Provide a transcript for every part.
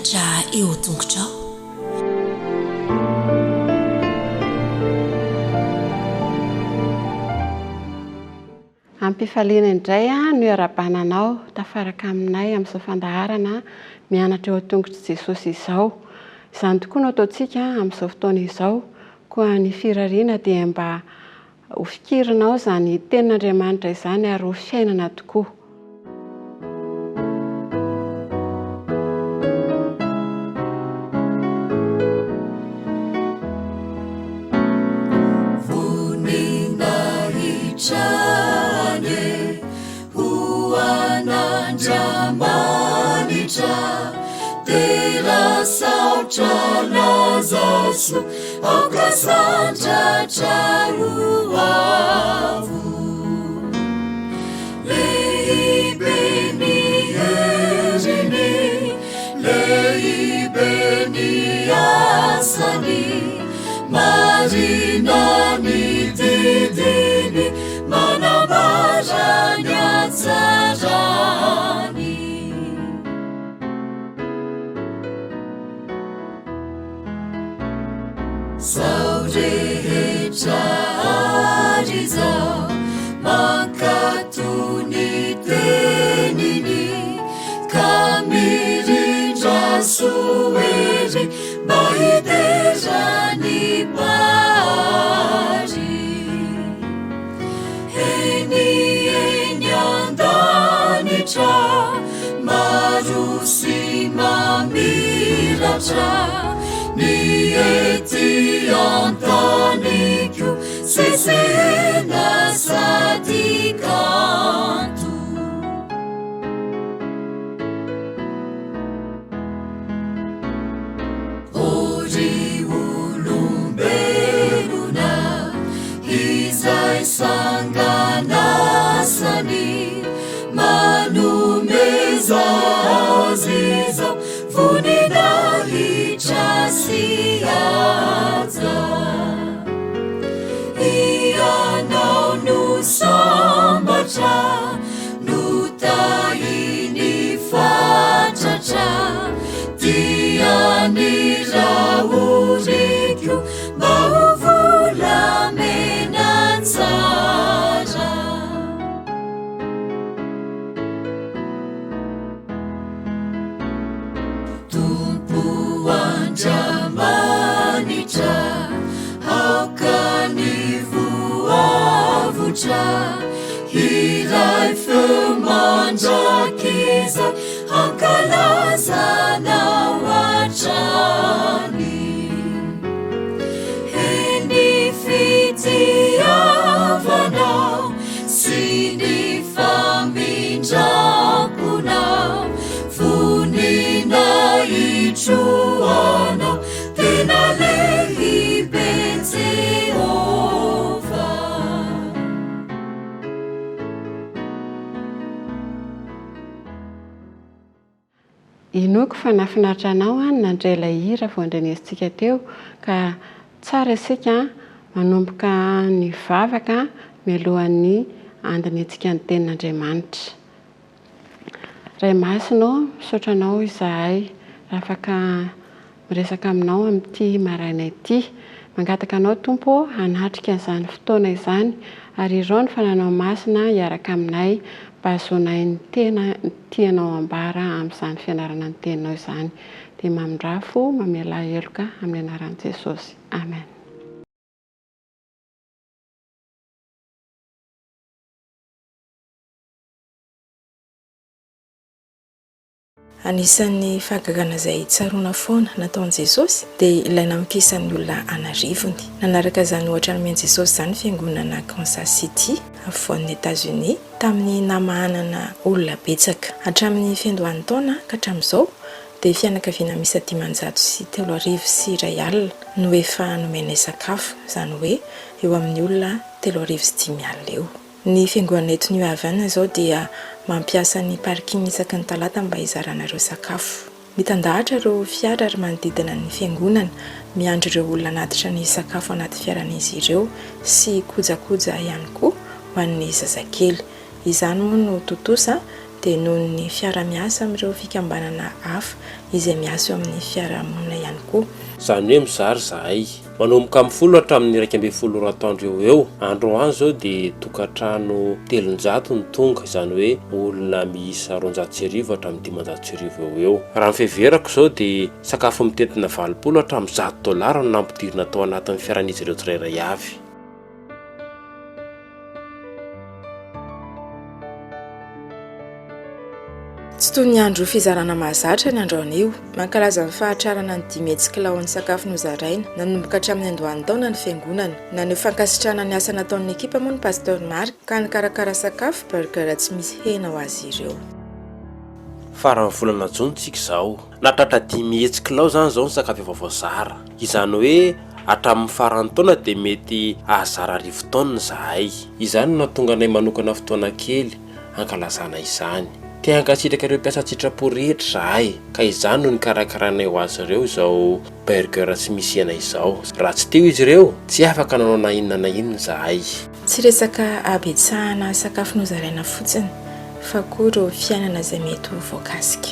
Mianatra eo tongotrao. Am-pifaliana indray no iarahabana anao tafaraka aminay amin'izao fandaharana Mianatra eo an-tongotr'i Jesosy izao. Izany tokoa no ataontsika amin'izao fotoana izao, koa ny firariana dia mba Ho fikirinao izany tenin'Andriamanitra izany ary ho fiainana tokoa. Voninahitra anie ho an'Andriamanitra, dera saotra laza soa. Aoka sandratra ho avo. Lehibe ny heriny, lehibe ny asany, marina ny didiny, manambara ny hatsarany. Zao rehetra ary izao mankatò ny teniny ka mirindra soa ery mba hidera ny Mpahary. Eny eny an-danitra, maro sy mamiratra, ny ety an-tany koa sesehena sady kanto. O ry olombelona, izay sanganasany, manomeza azy izao voninahitra sy haja. Ianao no sambatra. Notahiny fatratra dia ny rahoriko mba ho volamena tsara. Tompo Andriamanitra, aoka ny voavotra hiray feo mandrakizay hankalaza Anao hatrany. He ny fitiavanao sy ny famindram-ponao Voninahitro Anao, tena lehibe Jehovah. Inoako fa nahafinaritra anao ny nandre ilay hira vao andrenesintsika teo ka tsara isika manomboka ny vavaka mialohan'ny handinihintsika ny tenin'Andriamanitra. Ray Masina ô, misaotra Anao izahay raha afaka miresaka Aminao amin'ity maraina ity. Mangataka Anao Tompo ô hanatrika an'izany fotoana izany ary irao ny Fananao Masina hiaraka aminay mba hahazoanay ny tena tianao ambara amin'izany fianarana ny Teninao izany. Dia mamindrà fo, mamelà heloka amin'ny anaran'i Jesosy. Amen. Anisan'ny fahagagana izay tsaroana foana nataon'i Jesosy dia ilay namokisan'ny olona an'arivony. Nanaraka izany ohatra nomen'i Jesosy izany ny fiangonana Kansas City, afovoan'i Etazonia, tamin'ny namahanana olona betsaka. Hatramin'ny fiandohan'ny taona ka hatramin'izao dia fianakaviana miisa 2501 no efa nomenay sakafo, izany hoe eo amin'ny olona 5003 eo. Ny fiangonana eto New Haven izao dia mampiasa ny parking isaky ny talata mba hizarana ireo sakafo. Mitandahatra ireo fiara ary manodidina ny fiangonana, miandry ireo olona hanatitra ny sakafo anaty fiaran'izy ireo sy kojakoja ihany koa ho an'ny zazakely. Izany moa no tontosa dia noho ny fiara-miasa amin'ireo fikambanana hafa izay miasa eo amin'ny fiarahamonina ihany koa. Izany hoe mizara izahay. Manomboka amin'ny folo hatramin'ny 11 ora atoandro eo ho eo. Androany izao dia tokantrano 300 no tonga, izany hoe olona miisa 1200 hatramin'ny 1500 eo ho eo. Raha ny fiheverako izao dia sakafo mitentina 80 hatramin'ny 100 dolara no nampidirina tao anatin'ny fiaran'izy ireo tsirairay avy. Tsy toy ny andro fizarana mahazatra ny andro anio. Mankalaza ny fahatrarana ny 500 kilaon'ny sakafo nozaraina nanomboka hatramin'ny andohan'ny taona ny fiangonana. Naneho fankasitrahana ny asa nataon'ny ekipa moa ny Pasteur Marc ka nikarakara sakafo burger tsy misy hena ho azy ireo. Faran'ny volana jona tsika izao. Nahatratra 500 kilao izany izao ny sakafo efa voazara. Izany hoe hatramin'ny faran'ny taona dia mety hahazara arivo taonina izahay. Izany no nahatonga anay manokana fotoana kely hankalazana izany. Te hankasitraka ireo mpiasa an-tsitrapo rehetra izahay, ka izany no nikarakaranay ho azy ireo izao burger tsy misy hena izao. Raha tsy teo izy ireo, tsy afaka nanao na inona na inona izahay. Tsy resaka habetsahana sakafo nozaraina fotsiny fa koa ireo fiainana izay mety ho voakasika.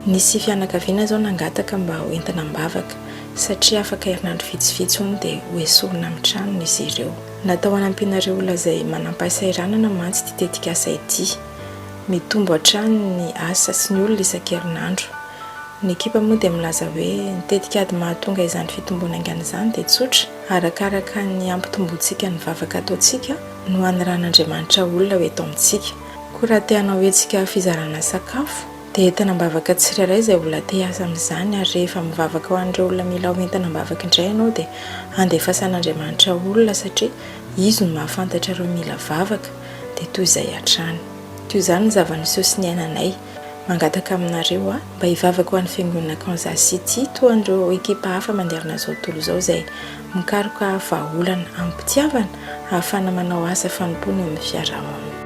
Nisy fianakaviana izao nangataka mba ho entina am-bavaka satria afaka herinandro vitsivitsy hono dia ho esorina amin'ny tranony izy ireo. Natao hanampiana ireo olona izay manam-pahasahiranana mantsy ity tetikasa ity. Mitombo hatrany ny asa sy ny olona isan-kerinandro. Ny ekipa moa dia milaza hoe ny tetikady mahatonga izany fitomboana haingana izany dia tsotra, arakaraka ny hampitomboantsika ny vavaka ataontsika no hanirahan'Andriamanitra olona ho eto amintsika. Koa raha te hanao hetsika fizarana sakafo dia entina am-bavaka tsirairay izay olona te hiasa amin'izany ary rehefa mivavaka ho an'ireo olona mila ho entina am-bavaka indray ianao dia handefasan'Andriamanitra olona satria Izy no mahafantatra ireo mila vavaka dia toy izay hatrany. Toy izany ny zava-niseho sy niainanay. Mangataka aminareo aho mba hivavaka ho an'ny Fiangonana Kansas City toa an'ireo ekipa hafa manerana izao tontolo izao izay mikaroka vahaolana amim-pitiavana ahafahana manao asa fanompoana eo amin'ny fiarahamonina.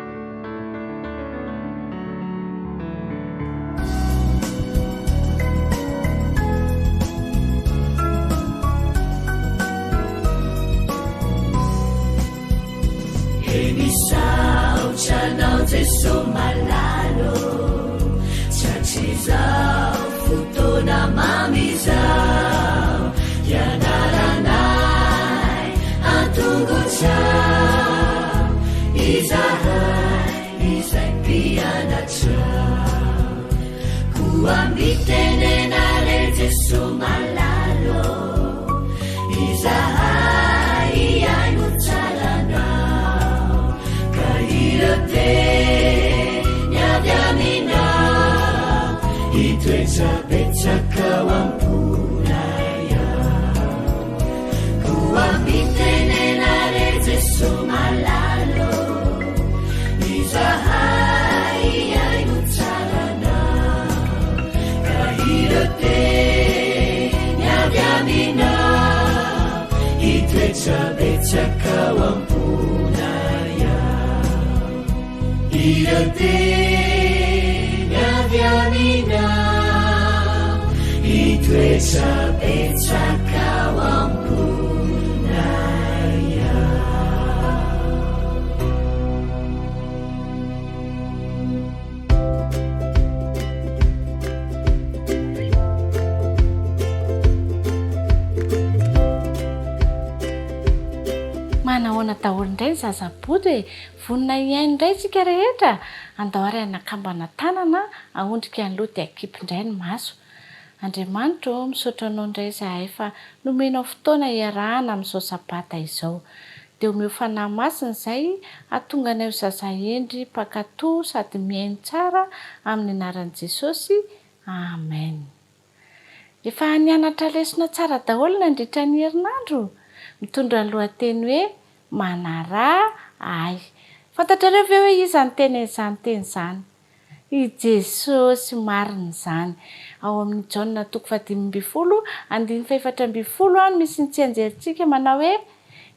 Manahoana daholo indray ny zaza bodo e! Vonona hihaino indray isika rehetra? Andao ary hanakambana tanana, ahondrika ny loha dia akipy indray ny maso. Andriamanitra ô, misaotra Anao indray izahay fa nomenao fotoana hiarahana amin'izao Sabata izao. Dia omeo Fanahy Masina izay hahatonga anay ho zaza hendry, mpankatò sady mihaino tsara amin'ny anaran'i Jesosy. Amen. Efa nianatra lesona tsara daholo nandritra ny herinandro? Mitondra ny lohateny hoe Manaraha Ahy. Fantatrareo ve hoe iza niteny an'izany teny izany? I Jesosy marina izany. Ao amin'ny Jaona toko fahadimy ambin'ny folo, andininy fahefatra ambin'ny folo no misy ny tsianjerintsika manao hoe,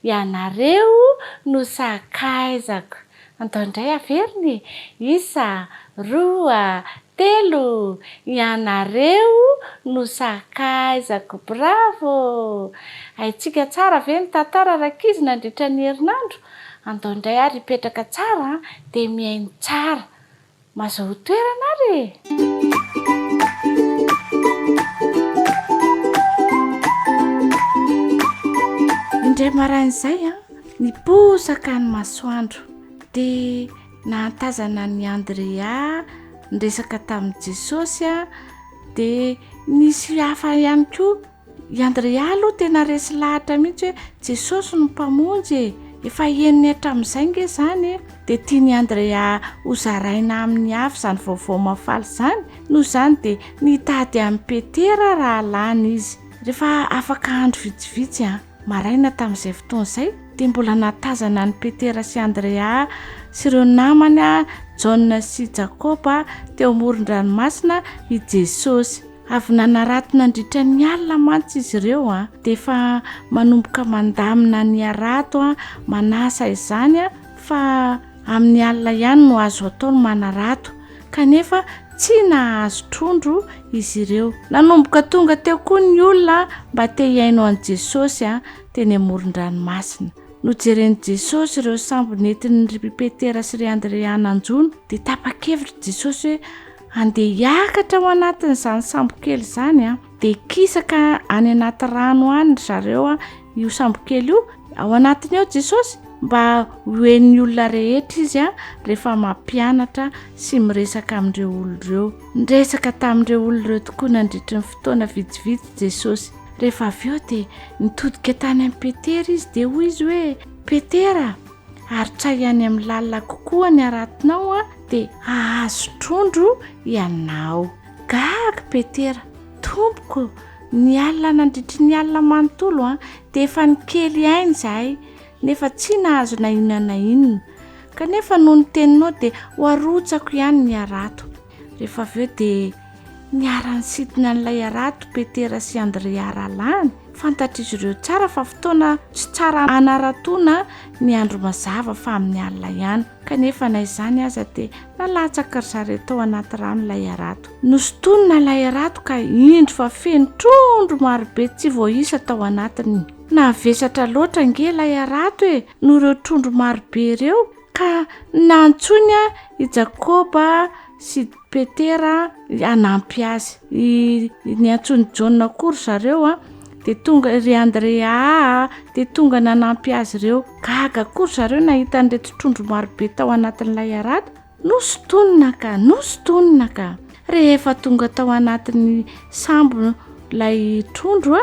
Ianareo no sakaizako. Andao indray averina e! Isa, roa, telo, Ianareo no sakaizako. Bravo! Haintsika tsara ve ny tantara rankizy nandritra ny herinandro? Andao indray ary hipetraka tsara dia mihaino tsara. Mazahoa toerana ary e! Indray maraina izay an, niposaka ny masoandro, dia nahatazana an'i Andrea niresaka tamin'i Jesosy an, dia nisy hafa ihany koa I Andrea aloha tena resy lahatra mihitsy hoe Jesosy no Mpamonjy e! Efa henony hatramin'izay nge izany e! Dia tian'i Andrea hozaraina amin'ny hafa izany vaovao mahafaly izany, noho izany dia nitady an'i Petera rahalahiny izy. Rehefa afaka andro vitsivitsy, maraina tamin'izay fotoana izay, dia mbola nahatazana an'i Petera sy Andrea sy ireo namany, Jaona sy Jakoba, teo amoron-dranomasina i Jesosy. Avy nanarato nandritra ny alina mantsy izy ireo dia efa manomboka mandamina ny harato, manasa izany fa amin'ny alina ihany no azo atao ny manarato kanefa tsy nahazo trondro izy ireo. Nanomboka tonga teo koa ny olona mba te hihaino an'i Jesosy teny amoron-dranomasina. Nojeren'i Jesosy ireo sambo nentin'i ry Petera sy ry Andrea nanjono dia tapa-kevitra Jesosy hoe Handeha hiakatra ao anatin'izany sambokely izany an, dia hikisaka any anaty rano any ry zareo an, io sambokely io, ao anatiny ao Jesosy, mba ho henon'ny olona rehetra izy an, rehefa mampianatra sy miresaka amin'ireo olona ireo. Niresaka tamin'ireo olona ireo tokoa nandritry ny fotoana vitsivitsy Jesosy. Rehefa avy eo dia nitodika tany amin'i Petera izy dia hoy izy hoe, Petera, Arotsay any amin'ny lalina kokoa ny haratonao dia hahazo trondro ianao. Gaga Petera, Tompoko, ny alina nandritry ny alina manontolo dia efa nikely aina izahay nefa tsy nahazo na inona na inona. Kanefa noho ny teninao dia ho arotsako ihany ny harato. Rehefa avy eo dia niara-nisintona an'ilay harato Petera sy Andrea rahalahiny. Fantatr'izy ireo tsara fa fotoana tsy tsara hanaratoana ny andro mazava fa amin'ny alina ihany. Kanefa na izany aza dia nalatsaky ry zareo tao anaty rano ilay harato. Nosintonina ilay harato ka indro fa feno trondro marobe tsy voaisa tao anatiny. Navesatra loatra ange ilay harato e, noho ireo trondro marobe ireo. Ka nantsoiny i Jakoba sy Petera hanampy azy. I, niantsoin'i Jaona koa ry zareo, dia tonga ry Andrea, dia tonga nanampy azy ireo. Gaga koa ry zareo nahita an'ireto trondro marobe tao anatin'ilay harato. Nosintonina ka, nosintonina ka. Rehefa tonga tao anatin'ny sambo ilay trondro,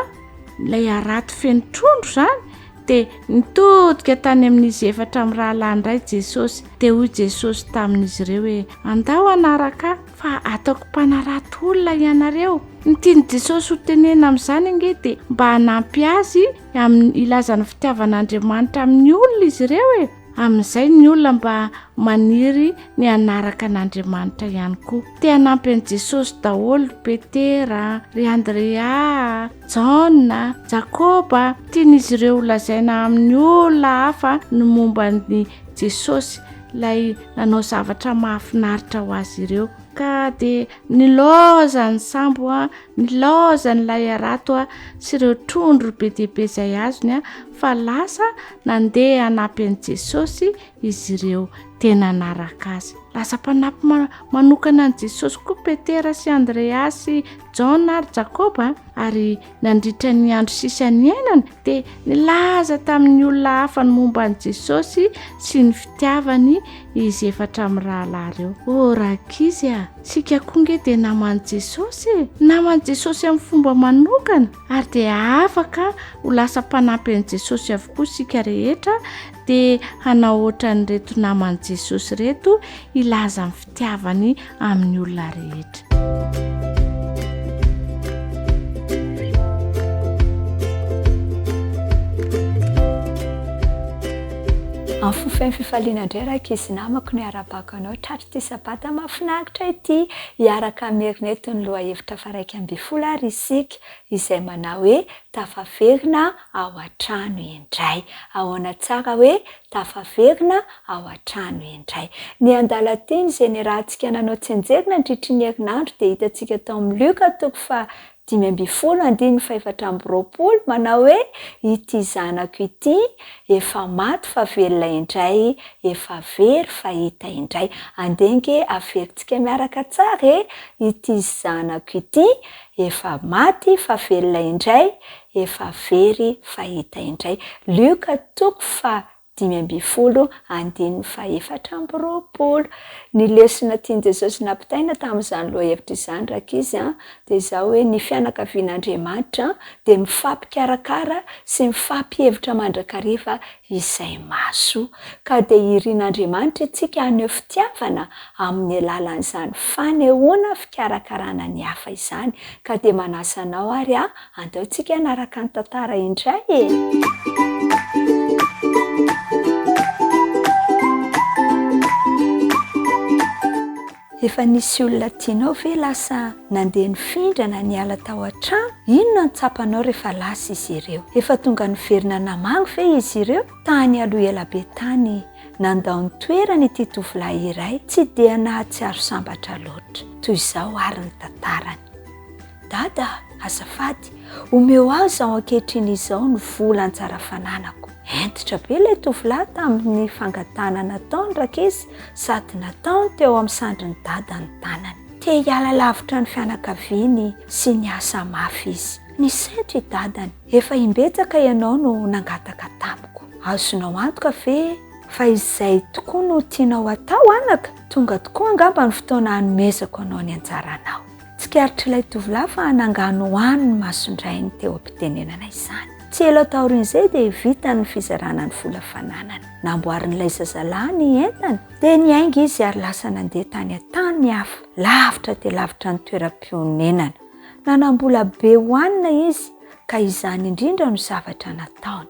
ilay harato feno trondro izany, Dia nitodika tany amin'izy efatra mirahalahy indray Jesosy. Dia hoy Jesosy tamin'izy ireo hoe, Andao hanaraka Ahy, fa hataoko mpanarato olona ianareo. Ny tian'i Jesosy hotenenina amin'izany ange dia mba hanampy azy amin'ny hilaza ny fitiavan'Andriamanitra amin'ny olona izy ireo e! Amin'izay ny olona mba maniry ny hanaraka an'Andriamanitra ihany koa. Te hanampy an'i Jesosy daholo ry Petera, ry Andrea, Jaona, Jakoba. Tian'izy ireo holazaina amin'ny olona hafa ny momba an'i Jesosy, ilay nanao zavatra mahafinaritra ho azy ireo. Ka dia nilaozan'ny sambo, nilaozan'ilay harato sy ireo trondro be dia be izay azony fa lasa Nandeha hanampy an'i Jesosy izy ireo, dia nanaraka azy. Lasa mpanampy manokana an'i Jesosy koa Petera sy Andrea sy Jaona ary Jakoba, ary nandritra ny andro sisa niainany, dia nilaza tamin'ny olona hafa ny momba an'i Jesosy sy ny fitiavany izy efatra mirahalahy ireo. Ô rankizy a! Isika koa ange dia naman'i Jesosy e! Naman'i Jesosy amin'ny fomba manokana! Ary dia afaka ho lasa mpanampy an'i Jesosy avokoa isika rehetra, dia hanao hoatran'ireto naman'i Jesosy ireto, hilaza ny fitiavany amin'ny olona rehetra. Amin'ny fo feno fifaliana indray rankizy namako no iarahabako anao tratr'ity sabata mahafinaritra ity. Hiaraka hamerina eto ny lohahevitra faha-11 ary isika. izay manao hoe tafaverina ao an-trano indray. Ahoana tsara hoe tafaverina ao an-trano indray? Ny andalan-teny izay niarahantsika nanao tsianjery nandritry ny herinandro dia hitantsika tao amin'ny Lioka toko faha. 15 andininy faha-24 manao hoe, Ity zanako ity efa maty fa velona indray, efa very fa hita indray. Andeha ange averintsika miaraka tsara e! Ity zanako ity efa maty fa velona indray, efa very fa hita indray. Lioka toko faha 15 andininy faha-24. Ny lesona tian'i Jesosy nampitaina tamin'izany lohahevitra izany rankizy an, dia izao hoe ny fianakavian'Andriamanitra dia mifampikarakara sy mifampihevitra mandrakariva izay mahasoa. Ka dia irin'Andriamanitra isika haneho fitiavana amin'ny alalan'izany fanehoana fikarakarana ny hafa izany. Ka dia manasa anao ary aho, andao tsika hanaraka ny tantara indray e! Efa nisy olona tianao ve lasa nandeha nifindra na niala tao an-trano? Inona no tsapanao rehefa lasa izy ireo? Efa tonga niverina namangy ve izy ireo? Tany aloha ela be tany, nandao ny toerany ity tovolahy iray tsy dia nahatsiaro sambatra loatra. Toy izao àry ny tantarany. Dada a! Azafady, omeo ahy izao ankehitriny izao ny vola anjara fananako. Hentitra be ilay tovolahy tamin'ny fangatahana nataony rankizy sady nataony teo amin'ny sandrin'i Dada ny tanany. Te hiala lavitra ny fianakaviany sy ny asa mafy izy. Nisento i Dadany. Efa imbetsaka ianao no nangataka tamiko. Azonao antoka ve fa izay tokoa no tianao hatao anaka? Tonga tokoa angamba ny fotoana hanomezako anao ny anjaranao. Tsikaritr'ilay tovolahy fa nanganohano ny mason-drainy teo am-pitenenana izany. Tsy ela taorian'izay dia vitany ny fizarana ny vola fananany. Namboarin'ilay zazalahy ny entany, dia niainga izy ary lasa nandeha tany an-tany hafa, lavitra dia lavitra ny toeram-pionenana. Nanam-bola be hohanina izy, ka izany indrindra no zavatra nataony.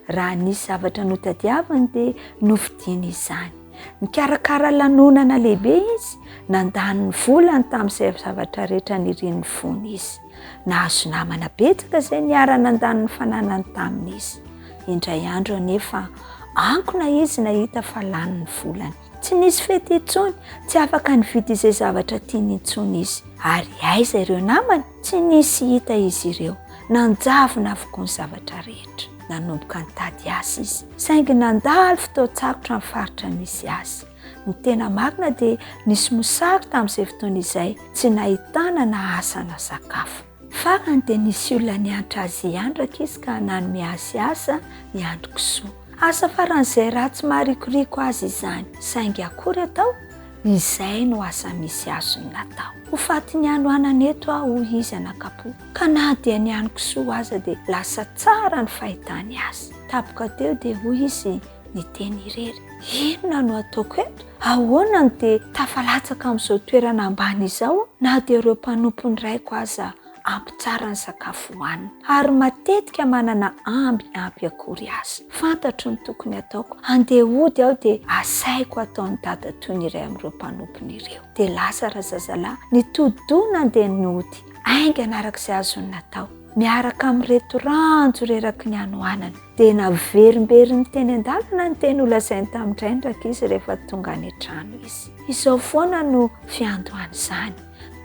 Raha nisy zavatra notadiaviny dia novidiany izany. Nikarakara lanonana lehibe izy, nandany ny volany tamin'izay zavatra rehetra nirian'ny fony izy. Nahazo namana betsaka izay niara-nandany ny fananany taminy izy. Indray andro anefa, ankona izy nahita fa lany ny volany. Tsy nisy fety intsony, tsy afaka nividy izay zavatra tiany intsony izy. Ary aiza ireo namany? Tsy nisy hita izy ireo. Nanjavona avokoa ny zavatra rehetra. Nanomboka nitady asa izy, saingy nandalo fotoan-tsarotra ny faritra nisy azy. Ny tena marina dia nisy mosary tamin'izay fotoana izay, tsy nahitana na asa na sakafo. Farany dia nisy olona niantra azy ihany rankizy ka nanome azy asa niandry kisoa. Asa faran'izay ratsy maharikoriko azy izany, saingy akory atao? Izay no asa misy azony natao. Ho fatin'ny hanoanana eto aho, hoy izy anakapo, ka na dia ny hanin-kisoa aza dia lasa tsara ny fahitany azy. Tampoka teo dia hoy izy niteny irery, Inona no ataoko eto? Ahoana no dia tafalatsaka amin'izao toerana ambany izao aho, na dia ireo mpanompon'ny raiko aza ampy tsara ny sakafo hohanina, ary matetika manana amby ampy akory aza. Fantatro ny tokony hataoko, handeha hody aho dia asaiko hataon'i Dada toy ny iray amin'ireo mpanompony ireo. Dia lasa razazalahy, nitodi-doha nandeha nody, haingana araka izay azony natao, miaraka amin'ireto ranjo reraky ny hanoanana. Dia naverimberiny teny an-dalana ny teny nolazainy tamin-drainy rankizy rehefa tonga any an-trano izy. Izao foana no fiandohan'izany,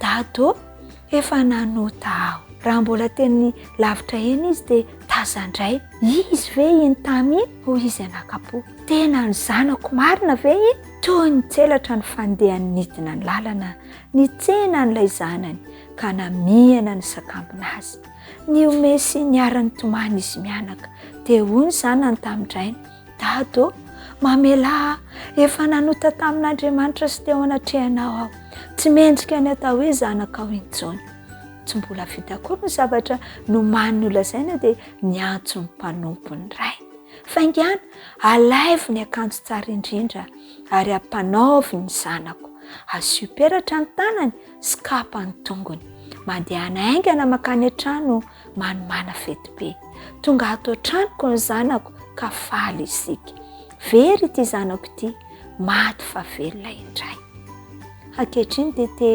Dada ô! Efa nanota aho. Raha mbola teny lavitra eny izy dia tazan-dray. Izy ve iny Tamy iny? Hoy izy anakam-po. Tena ny zanako marina ve iny? Toy ny tselatra ny fandehany nidina ny lalana nitsena an'ilay zanany ka namihana ny sakambina azy. Nihomehy sy niara-nitomany izy mianaka. Dia hoy ny zanany tamin-drainy, Dada ô, mamelà ahy, efa nanota tamin'Andriamanitra sy teo anatrehanao aho. Tsy mendrika ny atao hoe zanakao intsony. Tsy mbola vita akory ny zavatra nomaniny holazaina dia niantso ny mpanompo ny rainy. Faingàna, alaivo ny akanjo tsara indrindra ary ampanaovy ny zanako. Asio peratra ny tanany sy kapa ny tongony. Mandehana haingana mankany an-trano manomàna fety be. Tonga ato an-tranoko ny zanako ka faly isika. Very ity zanako ity, maty fa velona indray. Ankehitriny dia te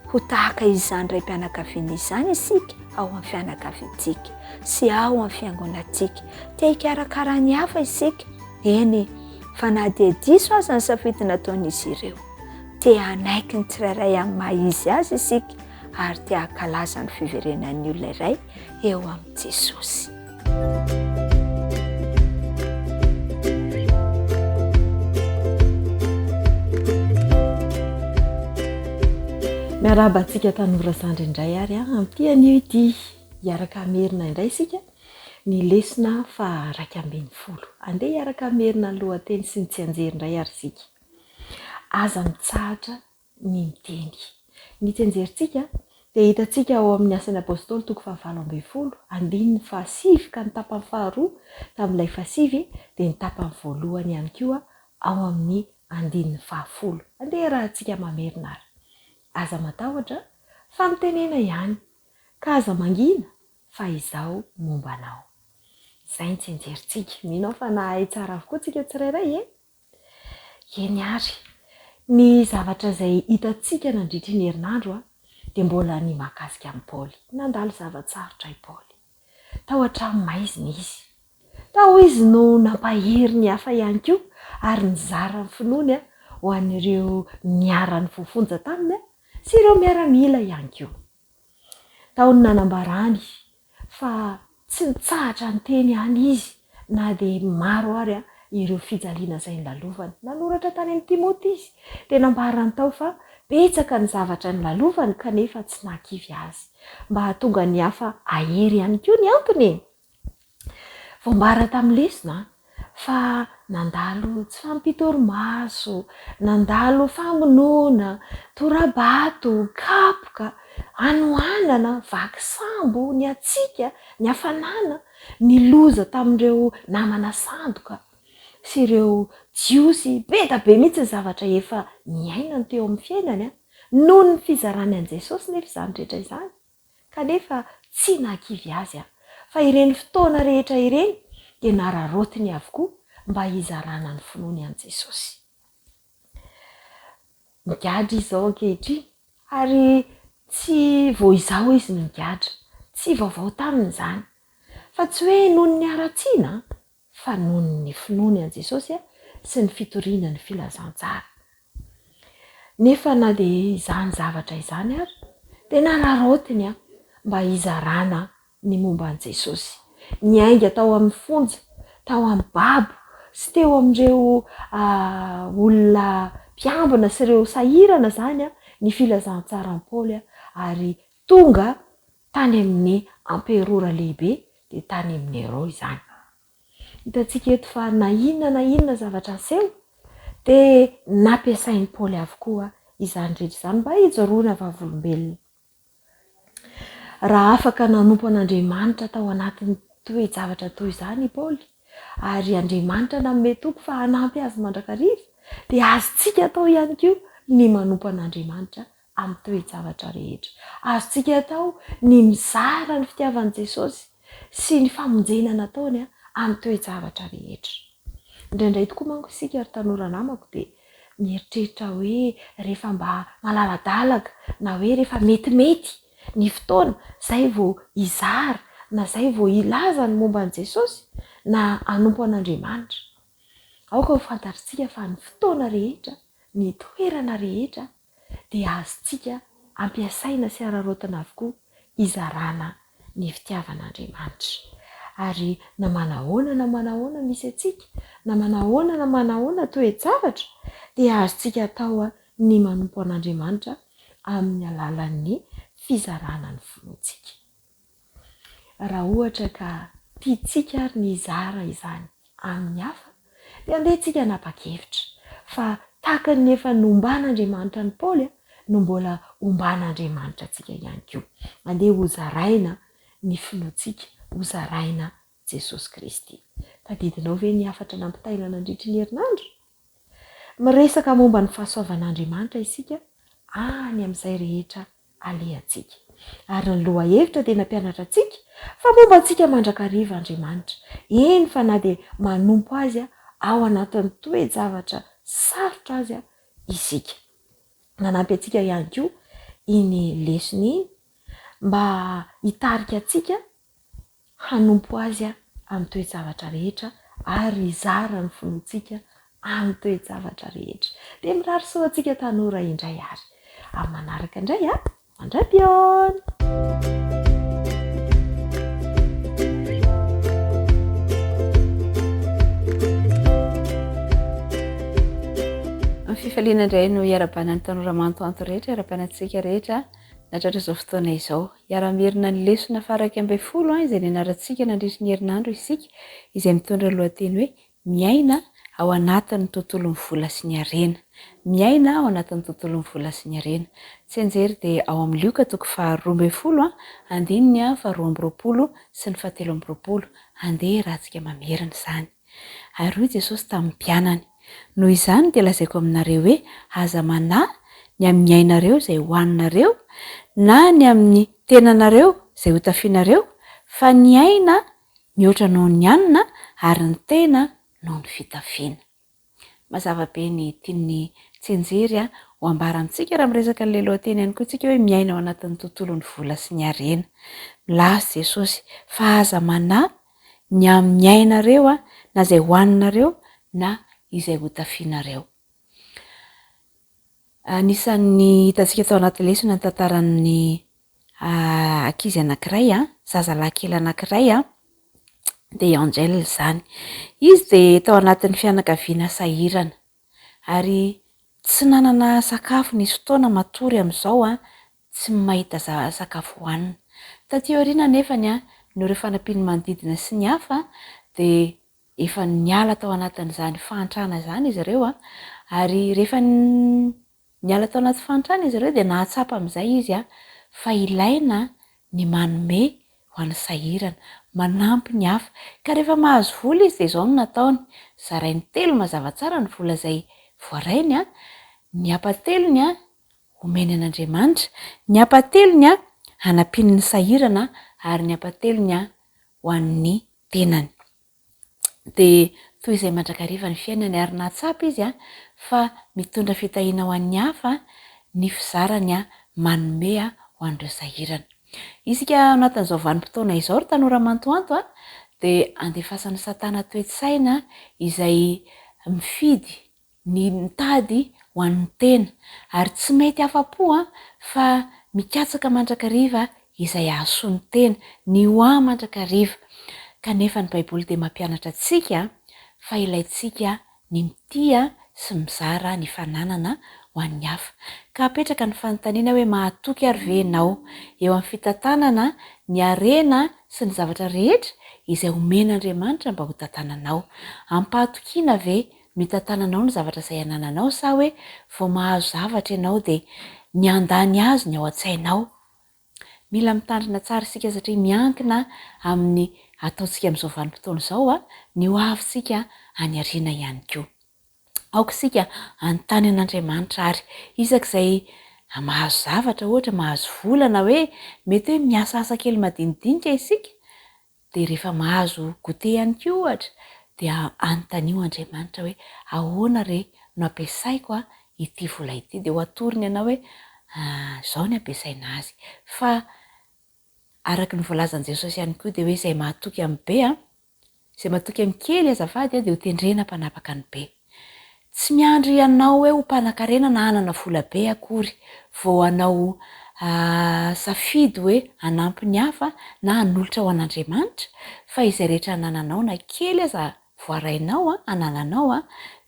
ho tahaka izany raim-pianakaviana izany isika ao amin'ny fianakaviantsika sy ao amin'ny fiangonantsika. Te hikarakara ny hafa isika, eny fa na dia diso aza ny safidy nataon'izy ireo. Te hanaiky ny tsirairay amin'ny maha izy azy isika. ary te hankalaza ny fiverenan'ny olona iray eo amin'i Jesosy. Miarahaba antsika tanora zandry indray ary amin'ity anio ity. Hiaraka hamerina indray isika ny lesona faha 11. Andeha hiaraka hamerina ny lohateny sy ny tsianjery indray ary isika. Aza mitsahatra ny miteny. Ny tsianjerintsika dia hitantsika ao amin'ny Asan'ny Apostoly toko fahavalo ambinifolo, andininy fahasivy ka ny tapany faharoa tamin'ilay fahasivy dia ny tapany voalohany ihany koa ao amin'ny andininy fahafolo. Andeha iarahantsika mamerina ary. Aza matahotra fa mitenena ihany, ka aza mangina fa izaho momba anao. Izay ny tsianjerintsika. Mino aho fa nahay tsara avokoa tsika tsirairay e! Eny ary, ny zavatra izay hitantsika nandritry ny herinandro dia mbola ny mahakasika an'i Paoly. Nandalo zava-tsarotra i Paoly. Tao an-tranomaizina izy. Tao izy no nampahery ny hafa ihany koa ary nizara ny finoany ho an'ireo niara-nivoafonja taminy sy ireo miaramila ihany koa. Tao ny nanambarany fa tsy nitsahatra niteny ihany izy na dia maro ary ireo fijaliana izay nolalovany. Nanoratra tany amin'i Timoty izy, dia nambarany tao fa betsaka ny zavatra nolalovany kanefa tsy nahakivy azy. Mba hahatonga ny hafa hahery ihany koa ny antony e! Voambara tamin'ny lesona fa nandalo tsy fahampian-torimaso, nandalo famonoana, tora-bato, kapoka, hanoanana, vaky sambo, ny hatsiaka, ny hafanana, ny loza tamin'ireo namana sandoka sy ireo Jiosy, be da be mihitsy ny zavatra efa niainany teo amin'ny fiainany noho ny fizarany an'i Jesosy nefa izany rehetra izany. Kanefa tsy nahakivy azy aho, fa ireny fotoana rehetra ireny dia nararaotiny avokoa mba hizarana ny finoany an'i Jesosy. Migadra izy izao ankehitriny, ary tsy vao izao izy no nigadra. Tsy vaovao taminy izany. Fa tsy hoe noho ny haratsiana, fa noho ny finoany an'i Jesosy sy ny fitoriana ny filazantsara. Nefa na dia izany zavatra izany ary, dia nararaotiny mba hizarana ny momba an'i Jesosy. Niainga tao amin'ny fonja, tao amin'ny babo sy teo amin'ireo olona mpiambina sy ireo sahirana izany ny filazantsaran'i Paoly ary tonga tany amin'ny amperora lehibe, dia tany amin'i Nero izany. Hitantsika eto fa na inona na inona zavatra aseho, dia nampiasain'i Paoly avokoa izany rehetra izany mba hijoroana vavolombelona. Raha afaka nanompo an'Andriamanitra tao anatin'ny toe-javatra toy izany i Paoly, ary Andriamanitra nanome toky fa hanampy azy mandrakariva, dia azontsika atao ihany koa ny manompo an'Andriamanitra amin'ny toe-javatra rehetra. Azontsika atao ny mizara ny fitiavan'i Jesosy sy ny famonjena nataony amin'ny toe-javatra rehetra. Indraindray tokoa manko isika ry tanora namako dia mieritreritra hoe rehefa mba malaladalaka na hoe rehefa metimety ny fotoana izay vao hizara na izay vao hilaza ny momba an'i Jesosy na hanompo an'Andriamanitra. Aoka ho fantatritsika fa ny fotoana rehetra, ny toerana rehetra dia azontsika ampiasaina sy araraotina avokoa hizarana ny fitiavan'Andriamanitra. Ary na manahoana na manahoana misy antsika, na manahoana na manahoana toe-javatra, dia azontsika atao ny manompo an'Andriamanitra amin'ny alalan'ny fizarana ny finoantsika. Raha ohatra ka tiantsika ary ny hizara izany amin'ny hafa, dia andeha isika hanapa-kevitra fa tahaka ny efa nomban'Andriamanitra an'i Paoly no mbola homban'Andriamanitra antsika ihany koa. Andeha hozaraina ny finoantsika, hozaraina Jesosy Kristy. Tadidinao ve ny hafatra nampitaina nandritry ny herinandro? Miresaka momba ny fahasoavan'Andriamanitra isika any amin'izay rehetra alehantsika. Ary ny lohahevitra dia nampianatra antsika fa momba antsika mandrakariva Andriamanitra, eny fa na dia manompo Azy ao anatin'ny toe-javatra sarotra aza isika. Nanampy antsika ihany koa iny lesona iny mba hitarika antsika hanompo Azy amin'ny toe-javatra rehetra ary hizara ny finoantsika amin'ny toe-javatra rehetra. Dia mirary soa antsika tanora indray ary. Amin'ny manaraka indray an! Mandra-pihaona! Amin'ny fifaliana indray no iarahabana ny tanora mantoanto rehetra, iarahabana antsika rehetra nahatratra izao fotoana izao. Hiara-hamerina ny lesona faha-11 izay nianarantsika nandritry ny herinandro isika, izay mitondra ny lohateny hoe Miaina ao anatin'ny tontolon'ny vola sy ny harena. Miaina ao anatin'ny tontolon'ny vola sy ny harena. Tsianjery dia ao amin'ny Lioka toko faharoambinifolo, andininy faharoa amby roapolo sy ny fahatelo amby roapolo. Andeha iarahantsika mamerina izany. Ary hoy Jesosy tamin'ny mpianany, Noho izany dia lazaiko aminareo hoe, aza manahy ny amin'ny ainareo izay hohaninareo, na ny amin'ny tenanareo izay hotafianareo, fa ny aina mihoatra noho ny hanina ary ny tena noho ny fitafiana. Mazava be ny tian'ny Tsinjery ho ambara amintsika raha miresaka an'ilay lohateny ihany koa isika hoe miaina ao anatin'ny tontolon'ny vola sy ny harena. Milaza Jesosy fa aza manahy ny amin'ny ainareo na izay hohaninareo na izay hotafianareo. Anisan'ny hitantsika tao anaty lesona ny tantaran'ny ankizy anankiray, zazalahy kely anankiray, dia i Angel izany. Izy dia tao anatin'ny fianakaviana sahirana ary tsy nanana sakafo, nisy fotoana matory amin'izao tsy mahita sakafo hohanina. Taty aoriana anefany, noho ireo fanampian'ny manodidina sy ny hafa dia efa niala tao anatin'izany fahantrana izany izy ireo ary rehefa niala tao anaty fahantrana izy ireo dia nahatsapa amin'izay izy fa ilaina ny manome ho an'ny sahirana, manampy ny hafa. Ka rehefa mahazo vola izy dia izao no nataony, zarainy telo mazava tsara ny vola izay voarainy, ny ampahatelony omeny an'Andriamanitra, ny ampahatelony hanampiany ny sahirana ary ny ampahatelony ho an'ny tenany. Dia toy izay mandrakariva ny fiainany ary nahatsapa izy fa mitondra fitahiana ho an'ny hafa ny fizarany manome ho an'ireo sahirana. Isika ao anatin'izao vanim-potoana izao ry tanora mantoanto dia andefasan'i Satana toe-tsaina izay mifidy ny mitady ho an'ny tena, ary tsy mety afa-po fa mikatsaka mandrakariva izay hahasoa ny tena, ny ho ahy mandrakariva. Kanefa ny Baiboly dia mampianatra antsika fa ilaintsika ny mitia sy mizara ny fananana ho an'ny hafa. Ka apetraka ny fanontaniana hoe mahatoky ary ve ianao eo amin'ny fitantanana ny harena sy ny zavatra rehetra izay omen'Andriamanitra mba hotantananao? Am-pahatokiana ve Mitantananao ny zavatra izay anananao sa hoe vao mahazo zavatra ianao dia ny handany azy ny ao an-tsainao? Mila mitandrina tsara isika satria miankina amin'ny ataontsika amin'izao vanim-potoana izao ny ho avintsika any aoriana ihany koa. Aoka isika hanontany an'Andriamanitra ary isak'izay mahazo zavatra ohatra, mahazo vola na hoe mety hoe miasa asa kely madinidinika isika Dia rehefa mahazo goûter ihany koa ohatra dia anontanio Andriamanitra hoe ahoana re no ampiasaiko ity vola ity dia ho atorony anao hoe izao ny ampiasaina azy. Fa araka ny voalazan'i Jesosy ihany koa dia hoe izay mahatoky amin'ny be, izay mahatoky amin'ny kely azafady dia ho tendrena mpanapaka ny be. Tsy miandry anao hoe ho mpanakarena na hanana vola be akory vao hanao safidy hoe hanampy ny hafa na hanolotra ho an'Andriamanitra fa izay rehetra anananao na kely aza voarainao, anananao,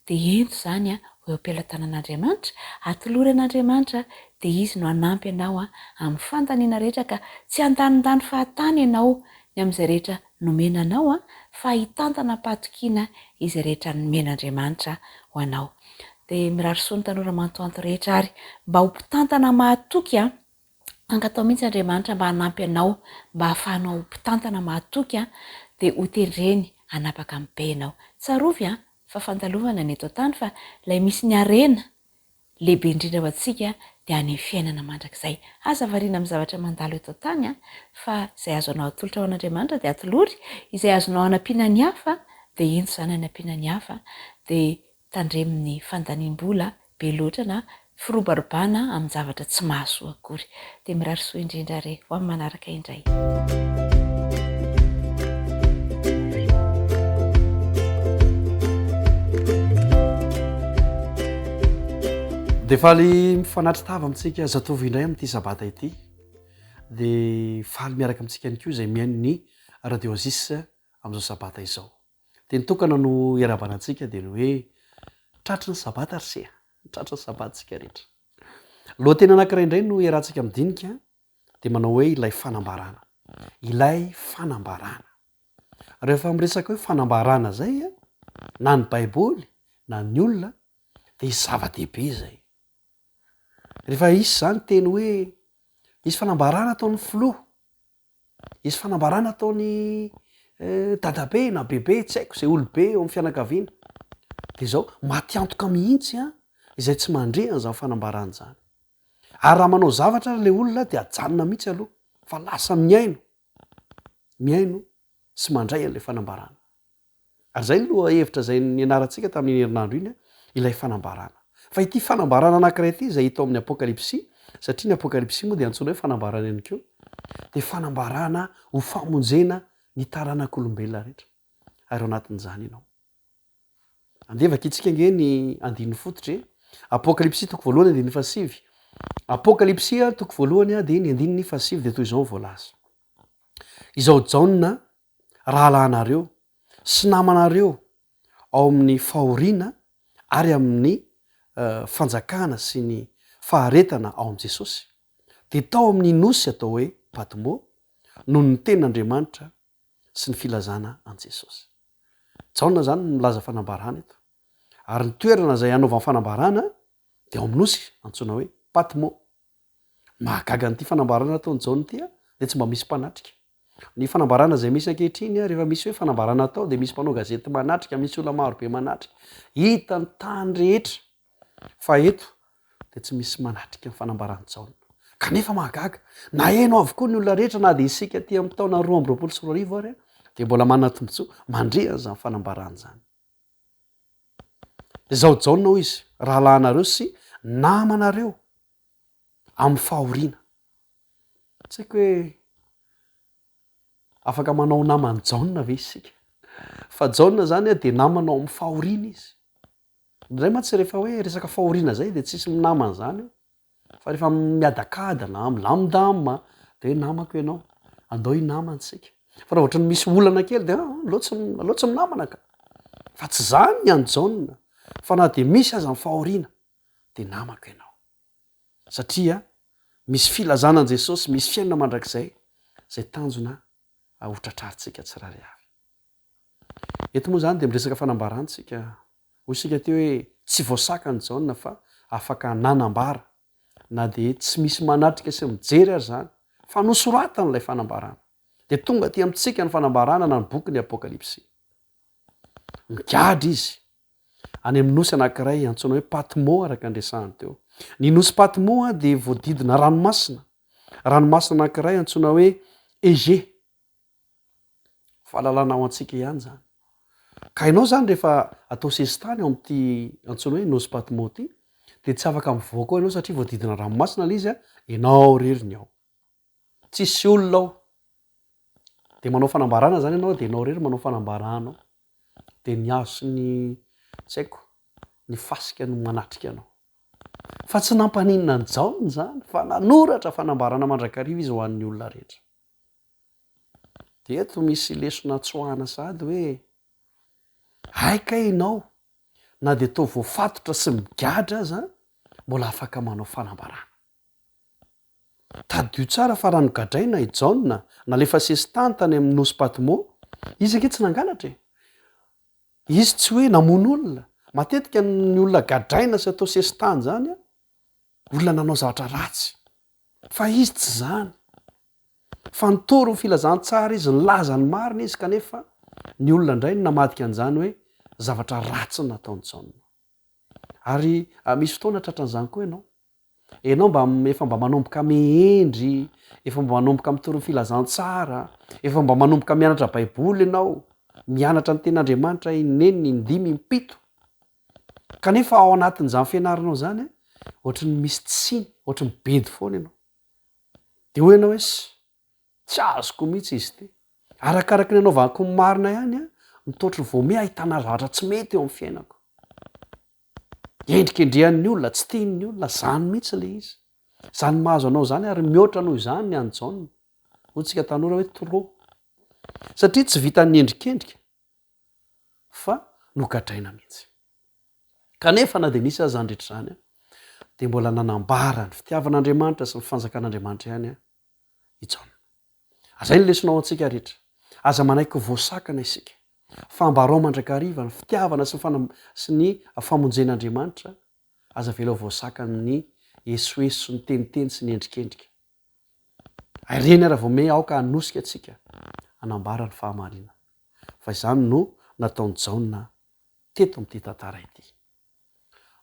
dia ento izany ho eo am-pelatanan'Andriamanitra, atolory an'Andriamanitra dia Izy no hanampy anao amin'ny fandaniana rehetra ka tsy handanindany fahatany ianao ny amin'izay rehetra nomena anao fa hitantana am-pahatokiana izay rehetra nomen'Andriamanitra ho anao. Dia mirary soa ny tanora mantoanto rehetra ary mba ho mpitantana mahatoky an! Angatao mihitsy Andriamanitra mba hanampy anao mba hahafahanao ho mpitantana mahatoky an! Dia ho tendreny hanapaka amin'ny be ianao. Tsarovy an! Fa fandalovana ny eto an-tany fa ilay misy ny harena lehibe indrindra ho antsika dia any amin'ny fiainana mandrakizay. Aza variana amin'ny zavatra mandalo eto an-tany an, fa izay azonao atolotra ho an'Andriamanitra dia atolory, izay azonao hanampiana ny hafa dia ento izany hanampiana ny hafa, dia tandremo ny fandaniam-bola be loatra na firobarobana amin-javatra tsy mahasoa akory. Dia mirary soa indrindra re ho amin'ny manaraka indray. Dia faly mifanatri-tava amintsika zatovo indray amin'ity sabata ity. Dia faly miaraka amintsika ihany koa izay mihaino ny Radio Oasis amin'izao sabata izao. Teny tokana no iarahabana antsika dia ny hoe tratry ny sabata ry se a! Tratry ny sabata isika rehetra. Lohateny anankiray indray no iarahantsika midinika dia manao hoe ilay fanambarana. Ilay fanambarana. Rehefa miresaka hoe fanambarana izay na ny baiboly na ny olona dia zava-dehibe izay. Rehefa hisy izany teny hoe hisy fanambarana ataon'ny filoha, hisy fanambarana ataon'ny dadabe na bebe, tsy haiko izay olobe eo amin'ny fianakaviana, dia izao, maty antoka mihitsy an, izay tsy mandre an'izany fanambarana izany. Ary raha manao zavatra ary ilay olona dia ajanona mihitsy aloha fa lasa mihaino, mihaino sy mandray an'ilay fanambarana. Ary izay ny lohahevitra izay nianarantsika tamin'iny herinandro iny, ilay fanambarana. Fa ity fanambarana anankiray ity izay hita ao amin'ny Apokalypsy, satria ny Apokalypsy moa dia antsoina hoe fanambarana ihany koa, dia fanambarana ho famonjena ny taranak'olombelona rehetra. Ary ao anatin'izany ianao. Andeha vakintsika ange ny andininy fototra e. Apokalypsy toko voalohany andininy fahasivy. Apokalypsy toko voalohany dia ny andininy fahasivy dia toy izao ny voalaza. Izao Jaona rahalahinareo sy namanareo ao amin'ny fahoriana ary amin'ny fanjakana sy ny faharetana ao amin'i Jesosy, dia tao amin'ny nosy atao hoe Patmo, noho ny tenin'Andriamanitra sy ny filazana an'i Jesosy. Jaona izany no milaza fanambarana eto. Ary ny toerana izay hanaovany fanambarana dia ao amin'ny nosy antsoina hoe Patmo. Mahagaga an'ity fanambarana ataon'i Jaona ity dia tsy mba misy mpanatrika. Ny fanambarana izay misy ankehitriny, rehefa misy hoe fanambarana atao dia misy mpanao gazety manatrika, misy olona maro be manatrika. Hita ny tany rehetra fa eto dia tsy misy manatrika ny fanambaran'i Jaona. Kanefa mahagaga, naheno avokoa ny olona rehetra na dia isika aty amin'ny taona 2022 ary dia mbola manana tombontsoa mandre an'izany fanambarana izany. Izaho Jaona hoy izy, rahalahinareo sy namanareo amin'ny fahoriana. Tsy haiko hoe afaka manao naman'i Jaona ve isika? Fa Jaona izany dia namana ao amin'ny fahoriana izy. Indray mantsy rehefa hoe resaka fahoriana izay dia tsisy minamana izany eo. Fa rehefa miadakadana, milamindamina dia hoe namako ianao, andao hinamana isika. Fa raha ohatran'ny misy olana kely dia ah, aleo tsy, aleo tsy minamana ka. Fa tsy izany ny an'i Jaona, fa na dia misy aza ny fahoriana dia namako ianao. Satria misy filazana an'i Jesosy, misy fiainana mandrakizay izay tanjona hotratrarintsika tsirairay avy. Eto moa izany dia miresaka fanambarana isika. Hoy isika teo hoe tsy voasakana i Jaona fa afaka nanambara na dia tsy misy manatrika sy mijery aza izany fa nosoratany ilay fanambarana. Dia tonga aty amintsika ny fanambarana na ny bokin'ny Apokalypsy. Migadra izy any amin'ny nosy anankiray antsoina hoe Patmo araka ny resahany teo. Ny nosy Patmo dia voadidina ranomasina, ranomasina anankiray antsoina hoe Égée. Fahalalana ho antsika ihany izany. Ka ianao izany rehefa atao sesitany ao amin'ity antsoina hoe Nosy Patmo ity, dia tsy afaka mivoaka ao ianao satria voadidina ranomasina ilay izy an, ianao irery ny ao. Tsisy olona ao. Dia manao fanambarana izany ianao, dia ianao irery manao fanambarana ao. Dia ny hazo sy ny, tsy haiko, ny fasika no manatrika anao. Fa tsy nampaninona an'i Jaona izany, fa nanoratra fanambarana mandrakariva izy ho an'ny olona rehetra. Dia eto misy lesona tsoahana sahady hoe, hay kay ianao na dia toa voafatotra sy migadra aza mbola afaka manao fanambarana. Tadidio tsara fa raha nogadraina i Jaona, nalefa sesitany tany amin'ny nosy Patmo, izy ange tsy nangalatra e! Izy tsy hoe namono olona. Matetika ny olona gadraina sy atao sesitany izany, olona nanao zavatra ratsy. Fa izy tsy izany. Fa nitory ny filazantsara izy, nilaza ny marina izy kanefa ny olona indray no namadika an'izany hoe zavatra ratsy no nataon'i Jaona. Ary misy fotoana tratran'izany koa ianao. Ianao mba efa mba manomboka mihendry, efa mba manomboka mitory ny filazantsara, efa mba manomboka mianatra baiboly ianao, mianatra ny tenin'Andriamanitra inenina, indimy, impito. Kanefa ao anatin'izany fianaranao izany, ohatry ny misy tsiny, ohatry ny bedy foana ianao. Dia hoy ianao hoe, tsy azoko mihitsy izy ity. Arakaraky ny anaovako ny marina ihany no toa ohatry ny vao miha ahitana zavatra tsy mety eo amin'ny fiainako. Endrikendrehan'ny olona, tsy tian'ny olona, izany mihitsy ilay izy. Izany mahazo anao izany ary mihoatra noho izany ny an'i Jaona. Hoy tsika tanora hoe trop. Satria tsy vitan'ny endrikendrika fa nogadraina mihitsy. Kanefa na dia nisy aza izany rehetra izany dia mbola nanambara ny fitiavan'Andriamanitra sy ny fanjakan'Andriamanitra ihany i Jaona. Ary izay no lesona ho antsika rehetra. Aza manaiky ho voasakana isika, fa ambarao mandrakariva ny fitiavana sy ny sy ny famonjen'Andriamanitra, aza avela ho voasakan'ny esoeso, ny teniteny sy ny endrikendrika. Ary ireny ara vao me aoka hanosika antsika hanambara ny fahamarinana. Fa izany no nataon'i Jaona teto amin'ity tantara ity.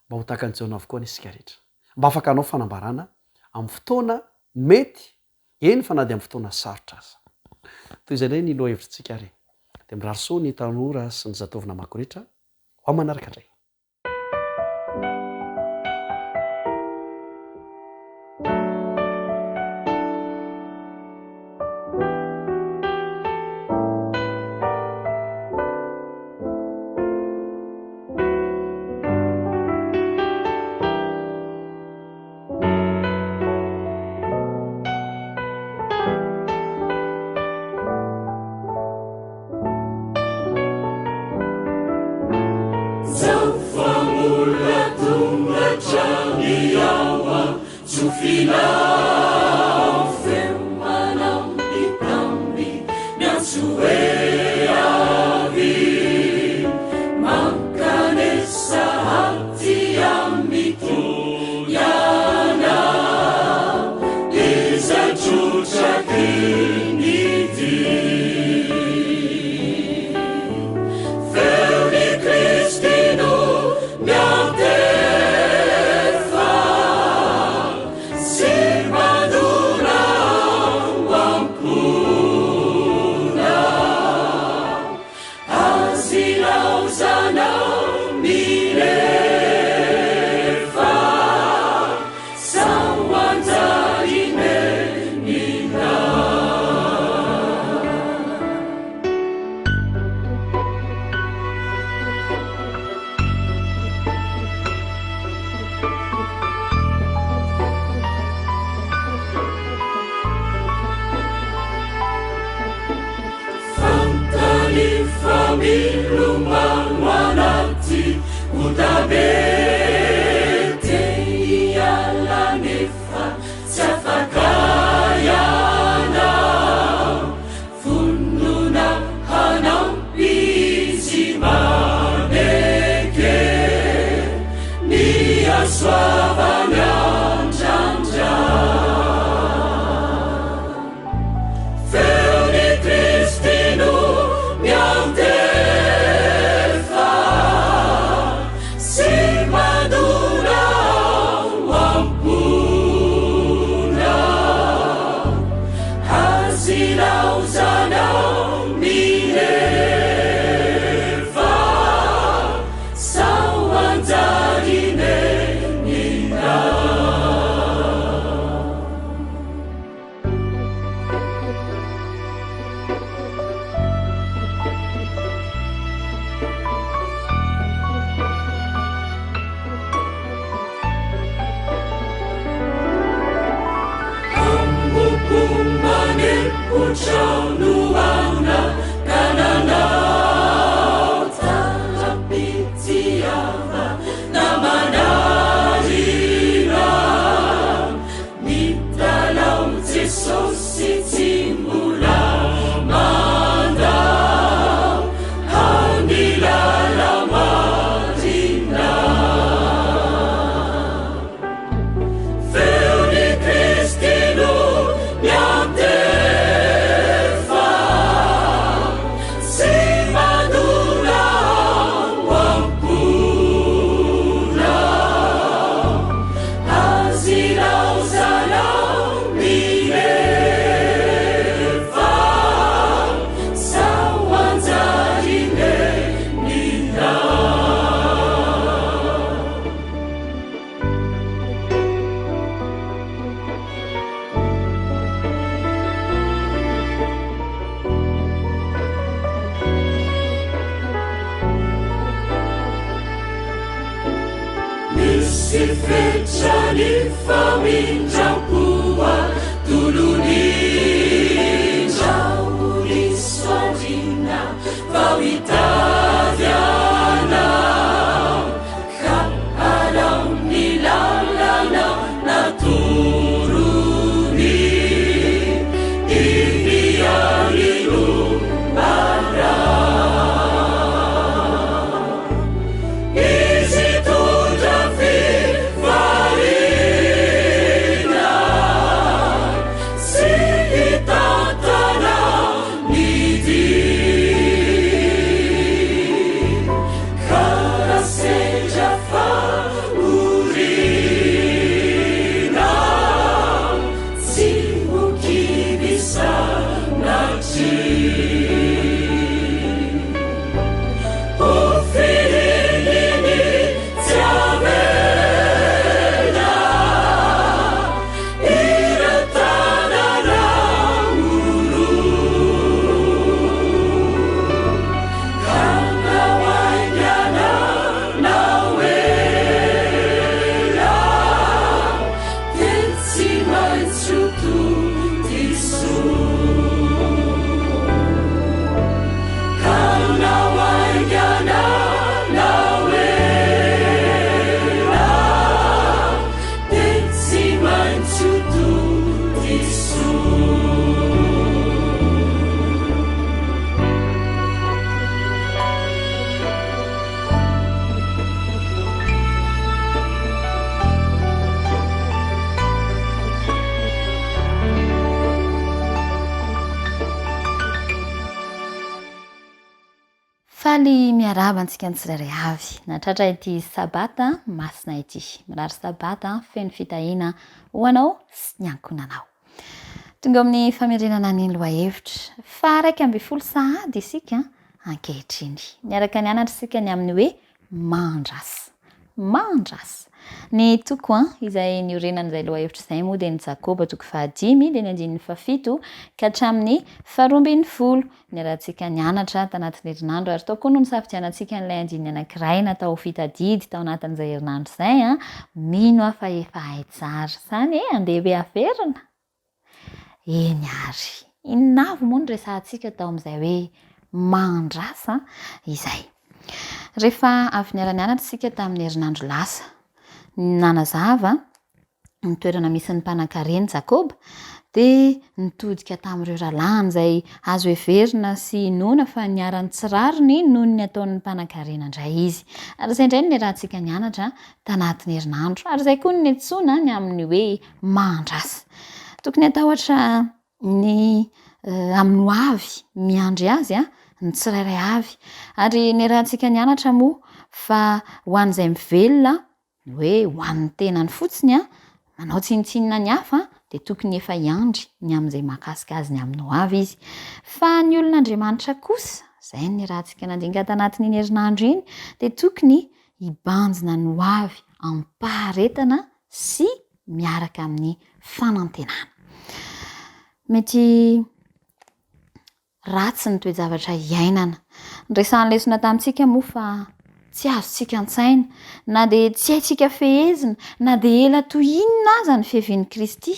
Mba ho tahaka an'i Jaona avokoa anie isika rehetra. Mba afaka hanao fanambarana amin'ny fotoana mety, eny fa na dia amin'ny fotoana sarotra aza. Toy izay indray ny lohahevitritsika ary dia mirary soa ny tanora sy ny zatovo namako rehetra ho amin'ny manaraka indray. Tsisy fetra ny famindram-po atolony. Ndrao diso aoriana vao hitady anao, ka alao ny lalana natorony. Iny ihany no marao. Izy hitondra fifaliana sy hitantana ny dia. Ka raha sendra fahoriana, tsy ho kivy sanatria. Ho fireneny tsy avela ireo tanàna oro. Ka na ho haingana na ho ela dia tsy maintsy ho tody soa. Ka na ho haingana na ho ela dia tsy maintsy ho tody soa. Faly miarahaba antsika ny tsirairay avy nahatratra ity Sabata masina ity. Mirary Sabata feno fitahiana ho anao sy ny ankohonanao. Tonga eo amin'ny famerenana ny lohahevitra faha-11 sahady isika ankehitriny. Niaraka nianatra isika ny amin'ny hoe Mandrasa. Mandrasa. Ny toko an, izay niorenan'izay lohahevitra izay moa dia ny Jakoba toko fahadimy, dia ny andininy fahafito ka hatramin'ny faharoa ambinifolo. Niarahantsika nianatra tanatin'ny herinandro ary tao koa no nisafidianantsika an'ilay andininy anankiray natao ho fitadidy tao anatin'izay herinandro izay an. Mino aho fa efa hay tsara izany e, andeha hoe averina? Eny ary. Inona avy moa no resahantsika tao amin'izay hoe mandrasa izay? Rehefa avy niara-nianatra isika tamin'ny herinandro lasa, nanazava ny toerana misy ny mpanankarena Jakoba, dia nitodika tamin'ireo rahalahiny izay azo heverina sy inoana fa niharan'ny tsy rariny noho ny ataon'ny mpanankarena indray izy. Ary izay indray no niarahantsika nianatra tanatin'ny herinandro. Ary izay koa no niantsoana ny amin'ny hoe Mahandrasa. Tokony hatahotra ny amin'ny ho avy miandry azy ny tsirairay avy. Ary niarahantsika nianatra moa fa ho an'izay mivelona, ny hoe ho an'ny tenany fotsiny, manao tsinontsinona ny hafa, dia tokony efa hiandry ny amin'izay mahakasika azy ny amin'ny ho avy izy. Fa ny olon'Andriamanitra kosa, izay no niarahantsika nandinika tanatin'iny herinandro iny, dia tokony hibanjina ny ho avy amim-paharetana sy miaraka amin'ny fanantenana. Mety ratsy ny toe-javatra iainana. Noresahan'ny lesona tamintsika moa fa tsy azontsika an-tsaina, na dia tsy haintsika fehezina, na dia ela toy inona aza ny fiavian'i Kristy,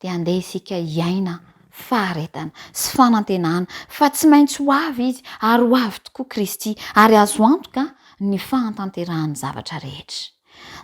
dia andeha isika hiaina faharetana sy fanantenana fa tsy maintsy ho avy Izy ary ho avy tokoa Kristy ary azo antoka ny fahantanterahan'ny zavatra rehetra.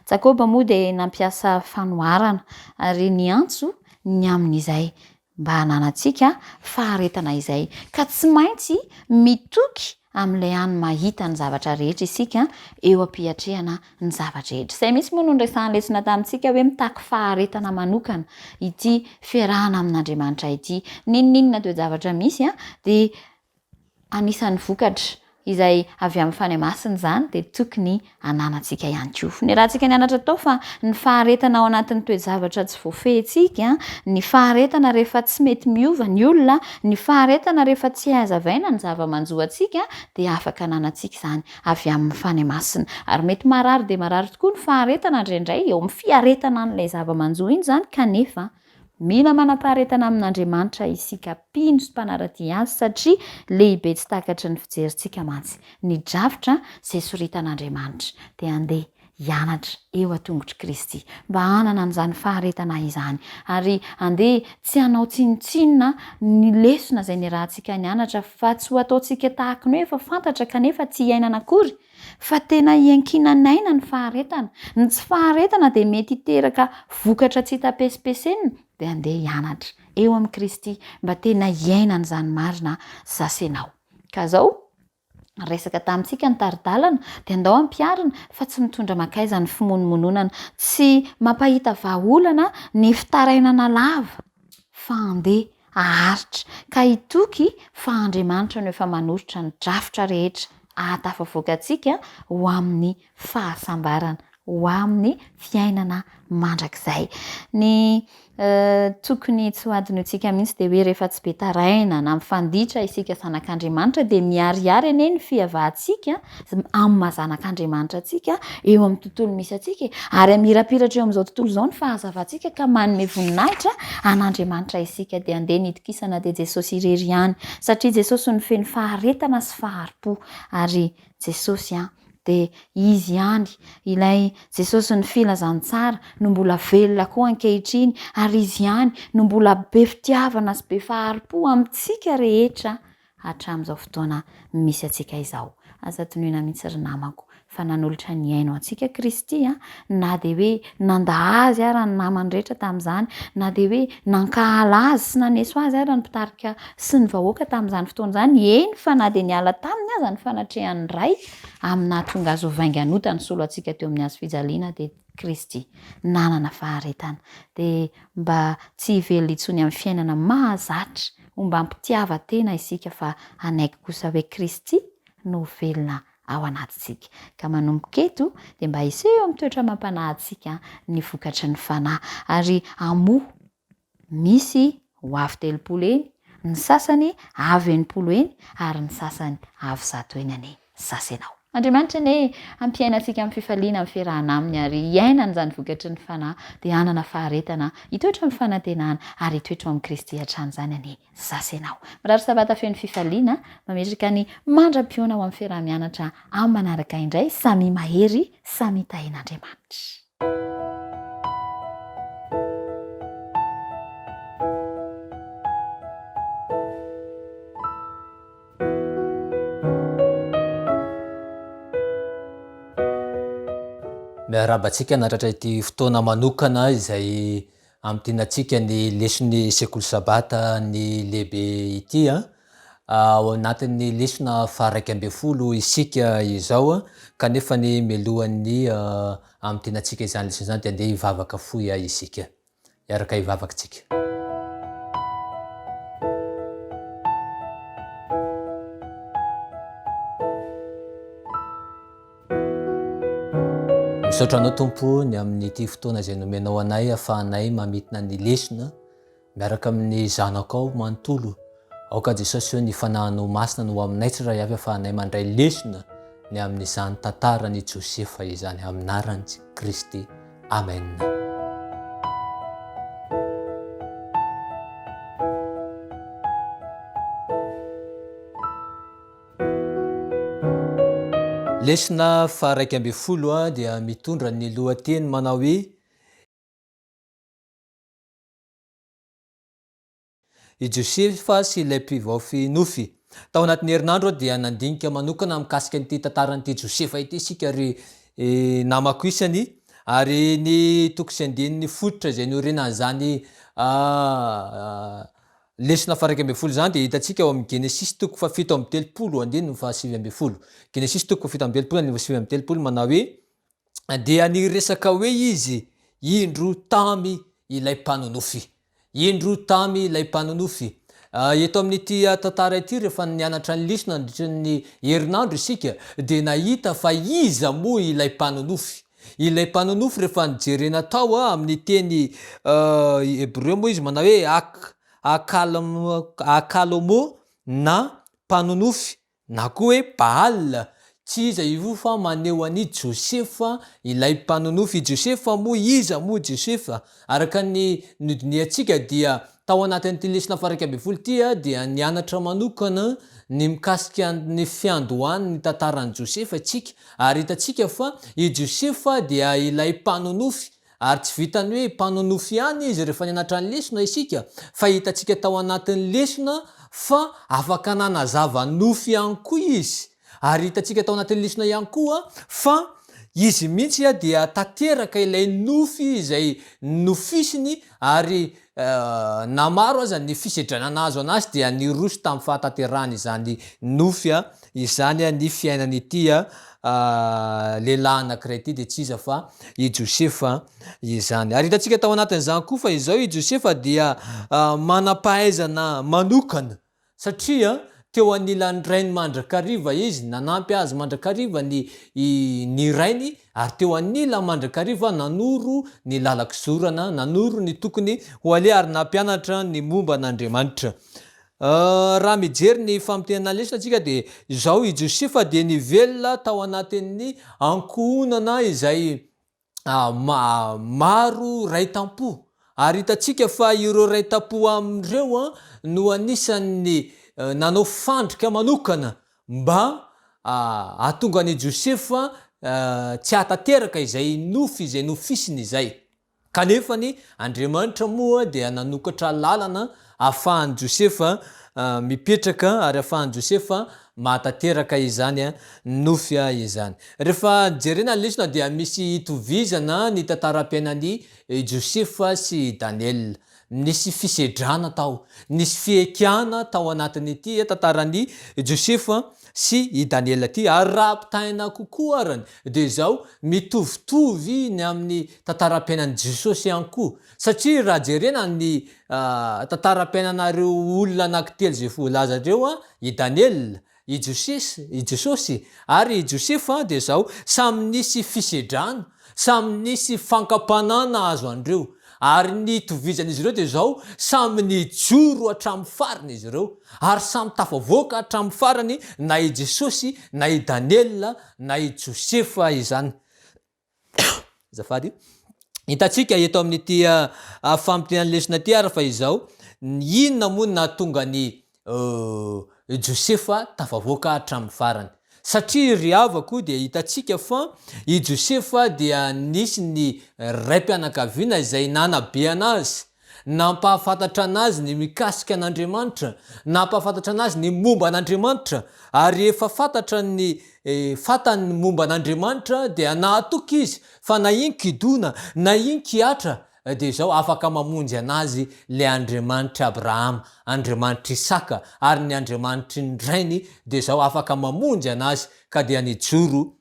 Jakoba moa dia nampiasa fanoharana ary niantso ny amin'izay mba hananantsika faharetana izay, ka tsy maintsy mitoky amin'ilay hany mahita ny zavatra rehetra isika eo am-piatrehana ny zava-drehetra. Izay mihitsy moa no niresahan'ny lesona tamintsika hoe mitaky faharetana manokana ity fiarahana amin'Andriamanitra ity. N'inon'inona toe-javatra misy dia Anisan'ny vokatra izay avy amin'ny Fanahy Masina izany dia tokony hananantsika ihany koa. Niarahantsika nianatra tao fa ny faharetana ao anatin'ny toe-javatra tsy voafehintsika, ny faharetana rehefa tsy mety miova ny olona, ny faharetana rehefa tsy hay hazavaina ny zava-manjo antsika dia afaka ananantsika izany avy amin'ny Fanahy Masina. Ary mety marary dia marary tokoa ny faharetana indraindray eo amin'ny fiaretana an'ilay zava-manjo iny izany kanefa Mila manam-paharetana amin'Andriamanitra isika mpino sy mpanara-dia Azy satria lehibe tsy takatry ny fijerintsika mantsy ny drafitra izay soritan'Andriamanitra. Dia andeha. hianatra eo an-tongotr'i Kristy, mba hanana an'izany faharetana izany, ary andeha tsy hanao tsinontsinona ny lesona izay niarahantsika nianatra, fa tsy ho ataontsika tahaky ny hoe efa fantatra kanefa tsy iainana akory, fa tena iankinan'aina ny faharetana. Ny tsy faharetana dia mety hiteraka vokatra tsy hita pesipesenina, dia andeha hianatra eo amin'i Kristy mba tena hiaina an'izany marina zasenao. Ka zao, resaka tamintsika ny tari-dalana dia andao ampiharina fa tsy mitondra mankaiza ny fimonomononana, tsy mampahita vahaolana ny fitarainana lava fa andeha haharitra ka hitoky fa Andriamanitra no efa manoritra ny drafitra rehetra ahatafavoaka antsika ho amin'ny fahasambarana ho amin'ny fiainana mandrakizay. Ny tokony tsy ho adinointsika mihitsy dia hoe rehefa tsy be taraina na mifanditra isika zanak'Andriamanitra dia miharihary anie ny fihavahantsika amin'ny maha zanak'Andriamanitra antsika eo amin'ny tontolo misy antsika e. Ary hamirapiratra eo amin'izao tontolo izao ny fahazavantsika ka manome voninahitra an'Andriamanitra isika. Dia andeha ny hitokisana dia Jesosy irery ihany satria Jesosy no feno faharetana sy fahari-po ary Jesosy an dia Izy ihany, ilay Jesosin'ny filazantsara, no mbola velona koa ankehitriny, ary Izy ihany no mbola be fitiavana sy be fahari-po amintsika rehetra hatramin'izao fotoana misy antsika izao. Aza adinoina mihitsy ry namako fa nanolotra ny ainy ho antsika Kristy a, na dia hoe nandà Azy ara ny namany rehetra tamin'izany, na dia hoe nankahala Azy sy naneso Azy ara ny mpitarika sy ny vahoaka tamin'izany fotoana izany, eny fa na dia niala taminy aza ny fanatrehan'ny Ray amin'ny nahatonga Azy ho vaingan'ota nisolo antsika teo amin'ny hazo fijaliana dia Kristy nanana faharetana dia mba tsy hivelona intsony amin'ny fiainana mahazatra ombam-pitiavan-tena isika fa hanaiky kosa hoe Kristy no velona ao anatintsika. Ka manomboka eto dia mba hiseho eo amin'ny toetra amam-panahintsika ny vokatry ny Fanahy. Ary hamoa misy ho avy 30 eny, ny sasany avy 60 eny, ary ny sasany avy zato eny anie sasenao. Andriamanitra anie hampiaina antsika amin'ny fifaliana amin'ny fiarahana Aminy ary hiainana izany vokatry ny Fanahy dia hanana faharetana, hitoetra amin'ny fanantenana ary hitoetra ao amin'i Kristy hatrany izany anie. Zasy ianao. Mirary sabata feno fifaliana, mametraka ny mandra-pihaona ho amin'ny fiaraha-mianatra amin'ny manaraka indray, samia mahery, samia tahin'Andriamanitra. Miarahaba antsika nahatratra ity fotoana manokana izay Hamintinantsika ny leson'ny Sekoly Sabata ny lehibe ity. Ao anatin'ny lesona faha-11 isika izao, kanefa ny mialohan'ny hamintinantsika izany lesona izany dia andeha hivavaka fohy isika. Hiaraka hivavaka isika. Misaotra Anao Tompo ny amin'ity fotoana izay nomenao anay afahanay mamintina ny lesona miaraka amin'ny zanakao manontolo. Aoka Jesosy o ny Fanahinao Masina no ho aminay tsirairay avy afahanay mandray lesona ny amin'izany tantaran'i Josefa izany amin'ny anaran'i Kristy. Amen. Lesona faha-11 dia mitondra ny lohateny manao hoe I Josefa sy ilay mpivaofy nofy. Tao anatin'ny herinandro dia nandinika manokana mikasika an'ity tantaran'ity Josefa ity isika ry namako isany, ary ny toko sy andininy fototra izay niorenan'izany Lesona faha-11 izany dia hitantsika ao amin'ny Genesisy toko fahafito amby telopolo andininy fahasivy ambin'ny folo. Genesisy toko fahafito amby telopolo andininy fahasivy amby telopolo manao hoe, Dia niresaka hoe izy, Indro tamy ilay mpanonofy. Indro tamy ilay mpanonofy. Eto amin'ity tantara ity, rehefa nianatra ny lesona nandritra ny herinandro isika, dia nahita fa iza moa ilay mpanonofy. Ilay mpanonofy rehefa nojerena tao amin'ny teny hebreo moa izy manao hoe ak, akalm, akalomo na mpanonofy na koa hoe Baal. Tsy iza io fa maneho an'i Josefa ilay mpanonofy. I Josefa moa iza moa Josefa? Araka ny nodinihantsika dia tao anatin'ity lesona faha-11 ity dia nianatra manokana ny mikasika ny fiandohan'ny tantaran'i Josefa isika ary hitantsika fa i Josefa dia ilay mpanonofy ary tsy vitan'ny hoe mpanonofy ihany izy rehefa nianatra ny lesona isika fa hitantsika tao anatin'ny lesona fa afaka nanazava nofy ihany koa izy Ary hitantsika tao anatin'ny lesona ihany koa fa izy mihitsy dia tanteraka ilay nofy izay nofisiny ary na maro aza ny fisedrana nahazo anazy dia niroso tamin'ny fahatanterahany izany nofy izany ny fiainan'ity lehilahy anankiray ity dia tsy iza fa i Josefa izany. Ary hitantsika tao anatin'izany koa fa izao i Josefa dia manam-pahaizana manokana Satria teo anilan'ny rainy mandrakariva izy, nanampy azy mandrakariva ny ny rainy, ary teo anilany mandrakariva nanoro ny lalan-kizorana, nanoro ny tokony ho aleha ary nampianatra ny momba an'Andriamanitra. Raha mijery ny famintinana lesona tsika dia izao, i Josefa dia nivelona tao anatin'ny ankohonana izay maro ray tampo ary hitantsika fa ireo ray tampo amin'ireo no anisan'ny nanao fandrika manokana mba hahatonga an'i Josefa tsy hahatanteraka izay nofy izay nofisiny izay. Kanefany Andriamanitra moa dia nanokatra lalana ahafahan'i Josefa mipetraka ary ahafahan'i Josefa mahatanteraka izany nofy izany. Rehefa jerena ny lesona dia misy itovizana ny tantaram-piainan'i Josefa sy i Daniela. Nisy fisedrana tao, nisy fihaikana tao anatin'ity tantaran'i Josefa sy i Daniela ity. Ary raha ampitahaina kokoa arany dia izao, mitovitovy ny amin'ny tantaram-piainan'i Jesosy ihany koa. Satria raha jerena ny tantaram-piainanareo olona anankitelo izay voalaza ireo, i Daniela, i Josesy, i Jesosy, ary i Josefa, dia izao, samy nisy fisedrana, samy nisy fankam-panahy nahazo an'ireo. Ary ny itovizan'izy ireo dia izao, samy nijoro hatramin'ny farany izy ireo, ary samy tafavoaka hatramin'ny farany na i Jesosy, na i Daniela, na i Josefa izany. Azafady. Hitantsika eto amin'ity famintinan'ny lesona ity ary fa izao, inona moa no nahatonga an'i Josefa tafavoaka hatramin'ny farany? Satria ry havako dia hitantsika fa i Josefa dia nisy ny raim-pianakaviana izay nanabe anazy, Nampahafantatra anazy ny mikasika an'Andriamanitra, nampahafantatra anazy ny momba an'Andriamanitra, ary rehefa fantatra ny fantany ny momba an'Andriamanitra dia nahatoky izy fa na inon-kidona na inon-kihatra dia izao afaka mamonjy anazy ilay Andriamanitr'i Abrahama, Andriamanitr'i Isaka ary ny Andriamanitry ny rainy dia izao afaka mamonjy anazy ka dia nijoro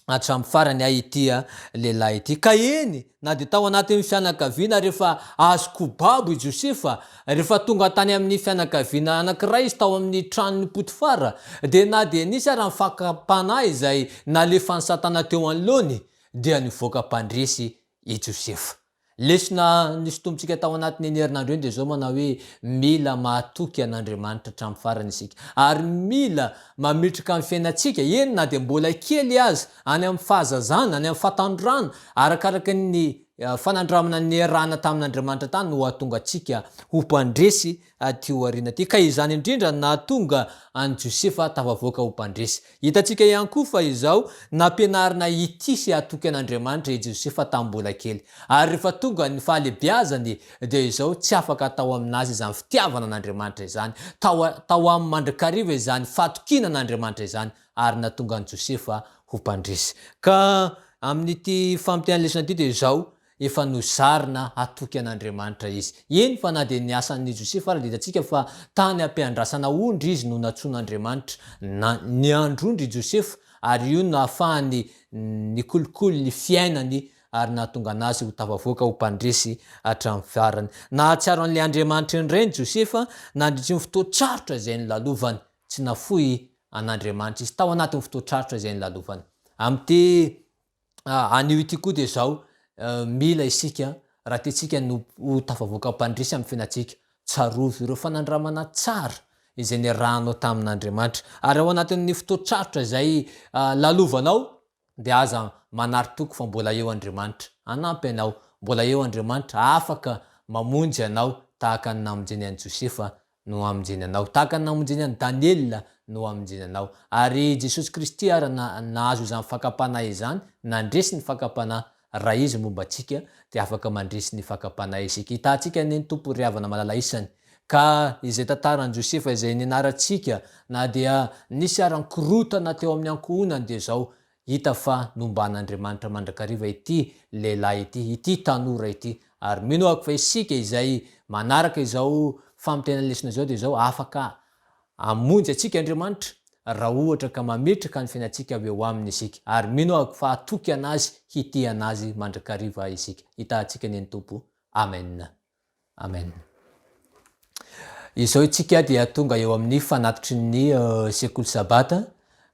hatramin'ny farany ahy ity lehilahy ity. Ka eny, na dia tao anatin'ny fianakaviana rehefa azoko babo i Josefa, rehefa tonga tany amin'ny fianakaviana anankiray izy tao amin'ny tranon'i Potifara, dia na dia nisy ara ny fakam-panahy izay nalefan'i Satana teo anoloany, dia nivoaka mpandresy i Josefa. Lesona nisintomintsika tao anatin'iny herinandro iny dia izao manao hoe mila mahatoky an'Andriamanitra hatramin'ny farany isika. Ary mila mametraka ny fiainantsika, eny na dia mbola kely aza, any amin'ny fahazazana, any amin'ny fahatanorana, arakaraka ny fanandramana niarahana tamin'Andriamanitra tany no hahatonga antsika ho mpandresy aty aoriana aty. Ka izany indrindra no nahatonga an'i Josefa tafavoaka ho mpandresy. Hitantsika ihany koa fa izao, nampianarina hitia sy hatoky an'Andriamanitra i Josefa tamin'ny mbola kely. Ary rehefa tonga ny fahalehibiazany, dia izao, tsy afaka tao aminazy izany fitiavana an'Andriamanitra izany. Tao, tao aminy mandrakariva izany fahatokiana an'Andriamanitra izany, ary nahatonga an'i Josefa ho mpandresy. Ka amin'ity famintinana lesona ity dia izao, Efa nozarina hatoky an'Andriamanitra izy. Eny fa na dia ny asan'i Josefa ara dia hitantsika fa tany am-piandrasana ondry izy no nantsoin'Andriamanitra. Na, niandry ondry i Josefa ary io no nahafahany nikolokolo ny fiainany ary nahatonga anazy ho tafavoaka ho mpandresy hatramin'ny farany. Nahatsiaro an'ilay Andriamanitry ny rainy Josefa nandritry ny fotoan-tsarotra izay nolalovany. Tsy nafoy an'Andriamanitra izy tao anatin'ny fotoan-tsarotra izay nolalovany. Amin'ity anio ity koa dia izao, mila isika, raha tiantsika ny ho tafavoaka mpandresy amin'ny fiainantsika, tsarovy ireo fanandramana tsara. izay niarahanao tamin'Andriamanitra. Ary ao anatin'ny fotoan-tsarotra izay lalovanao dia aza manary toky fa mbola eo Andriamanitra hanampy anao, mbola eo Andriamanitra afaka mamonjy anao tahaka ny namonjeny an'i Josefa no hamonjeny anao, tahaka ny namonjeny an'i Daniela no hamonjeny anao. Ary i Jesosy Kristy ary nahazo izany fakam-panahy izany, nandresy ny fakam-panahy, raha Izy momba antsika dia afaka mandresy ny fakam-panahy isika. Hitahantsika anie ny Tompo ry havana malala isany. Ka izay tantaran'i Josefa izay nianarantsika na dia nisy ara ny korontana teo amin'ny ankohonany dia izao, hita fa nomban'Andriamanitra mandrakariva ity lehilahy ity, ity tanora ity. Ary mino aho fa isika izay manaraka izao famintinana lesona izao dia izao, afaka hamonjy antsika Andriamanitra raha ohatra ka mametraka ny fiainantsika ho eo Aminy isika. Ary mino aho fa hatoky an'Azy, hitia an'Azy mandrakariva isika. Hitahantsika anie ny Tompo. Amen. Amen. Izao isika dia tonga eo amin'ny fanatitry ny sekoly sabata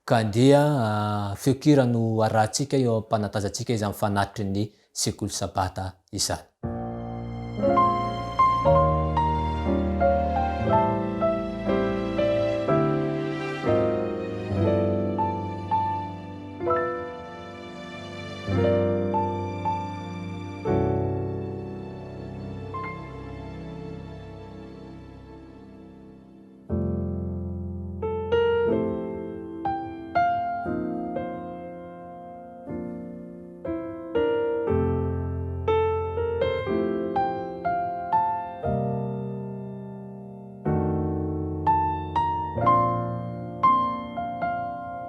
ka andeha feon-kira no arahantsika eo am-panatazantsika izany fanatitry ny sekoly sabata izany.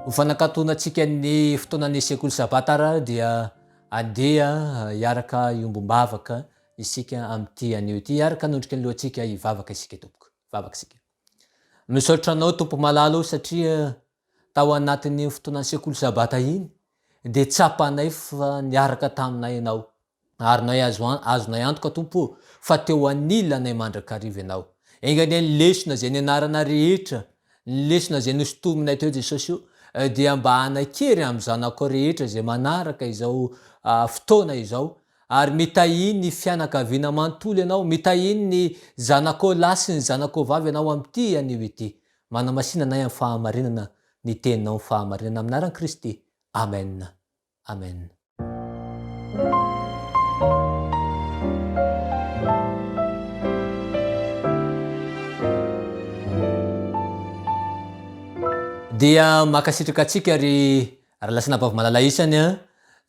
Ho fanakatonantsika ny fotoanan'ny sekoly sabata ary dia andeha hiaraka hiombom-bavaka isika amin'ity anio ity. Hiaraka hanondrika ny lohantsika hivavaka isika tompoko. Hivavaka isika. Misaotra anao Tompo malala o satria tao anatin'iny fotoanan'ny sekoly sabata iny dia tsapanay fa niaraka taminay ianao. Ary nay azo azonay antoka Tompo o fa teo anilanay mandrakariva ianao. Enga anie ny lesona izay nianarana rehetra, ny lesona izay nosintominay teo Jesosy o dia mba hanan-kery amin'ny zanakao rehetra izay manaraka izao fotoana izao Ary mitahia ny fianakaviana manontolo Ianao, mitahia ny zanakao lahy sy ny zanakao vavy Ianao amin'ity anio ity. Manamasina anay amin'ny fahamarinana ny Teninao ny fahamarinana amin'ny anaran'i Kristy. Amen. Amen. Dia mankasitraka antsika ry Rahalahy sy anabavy malala isany a,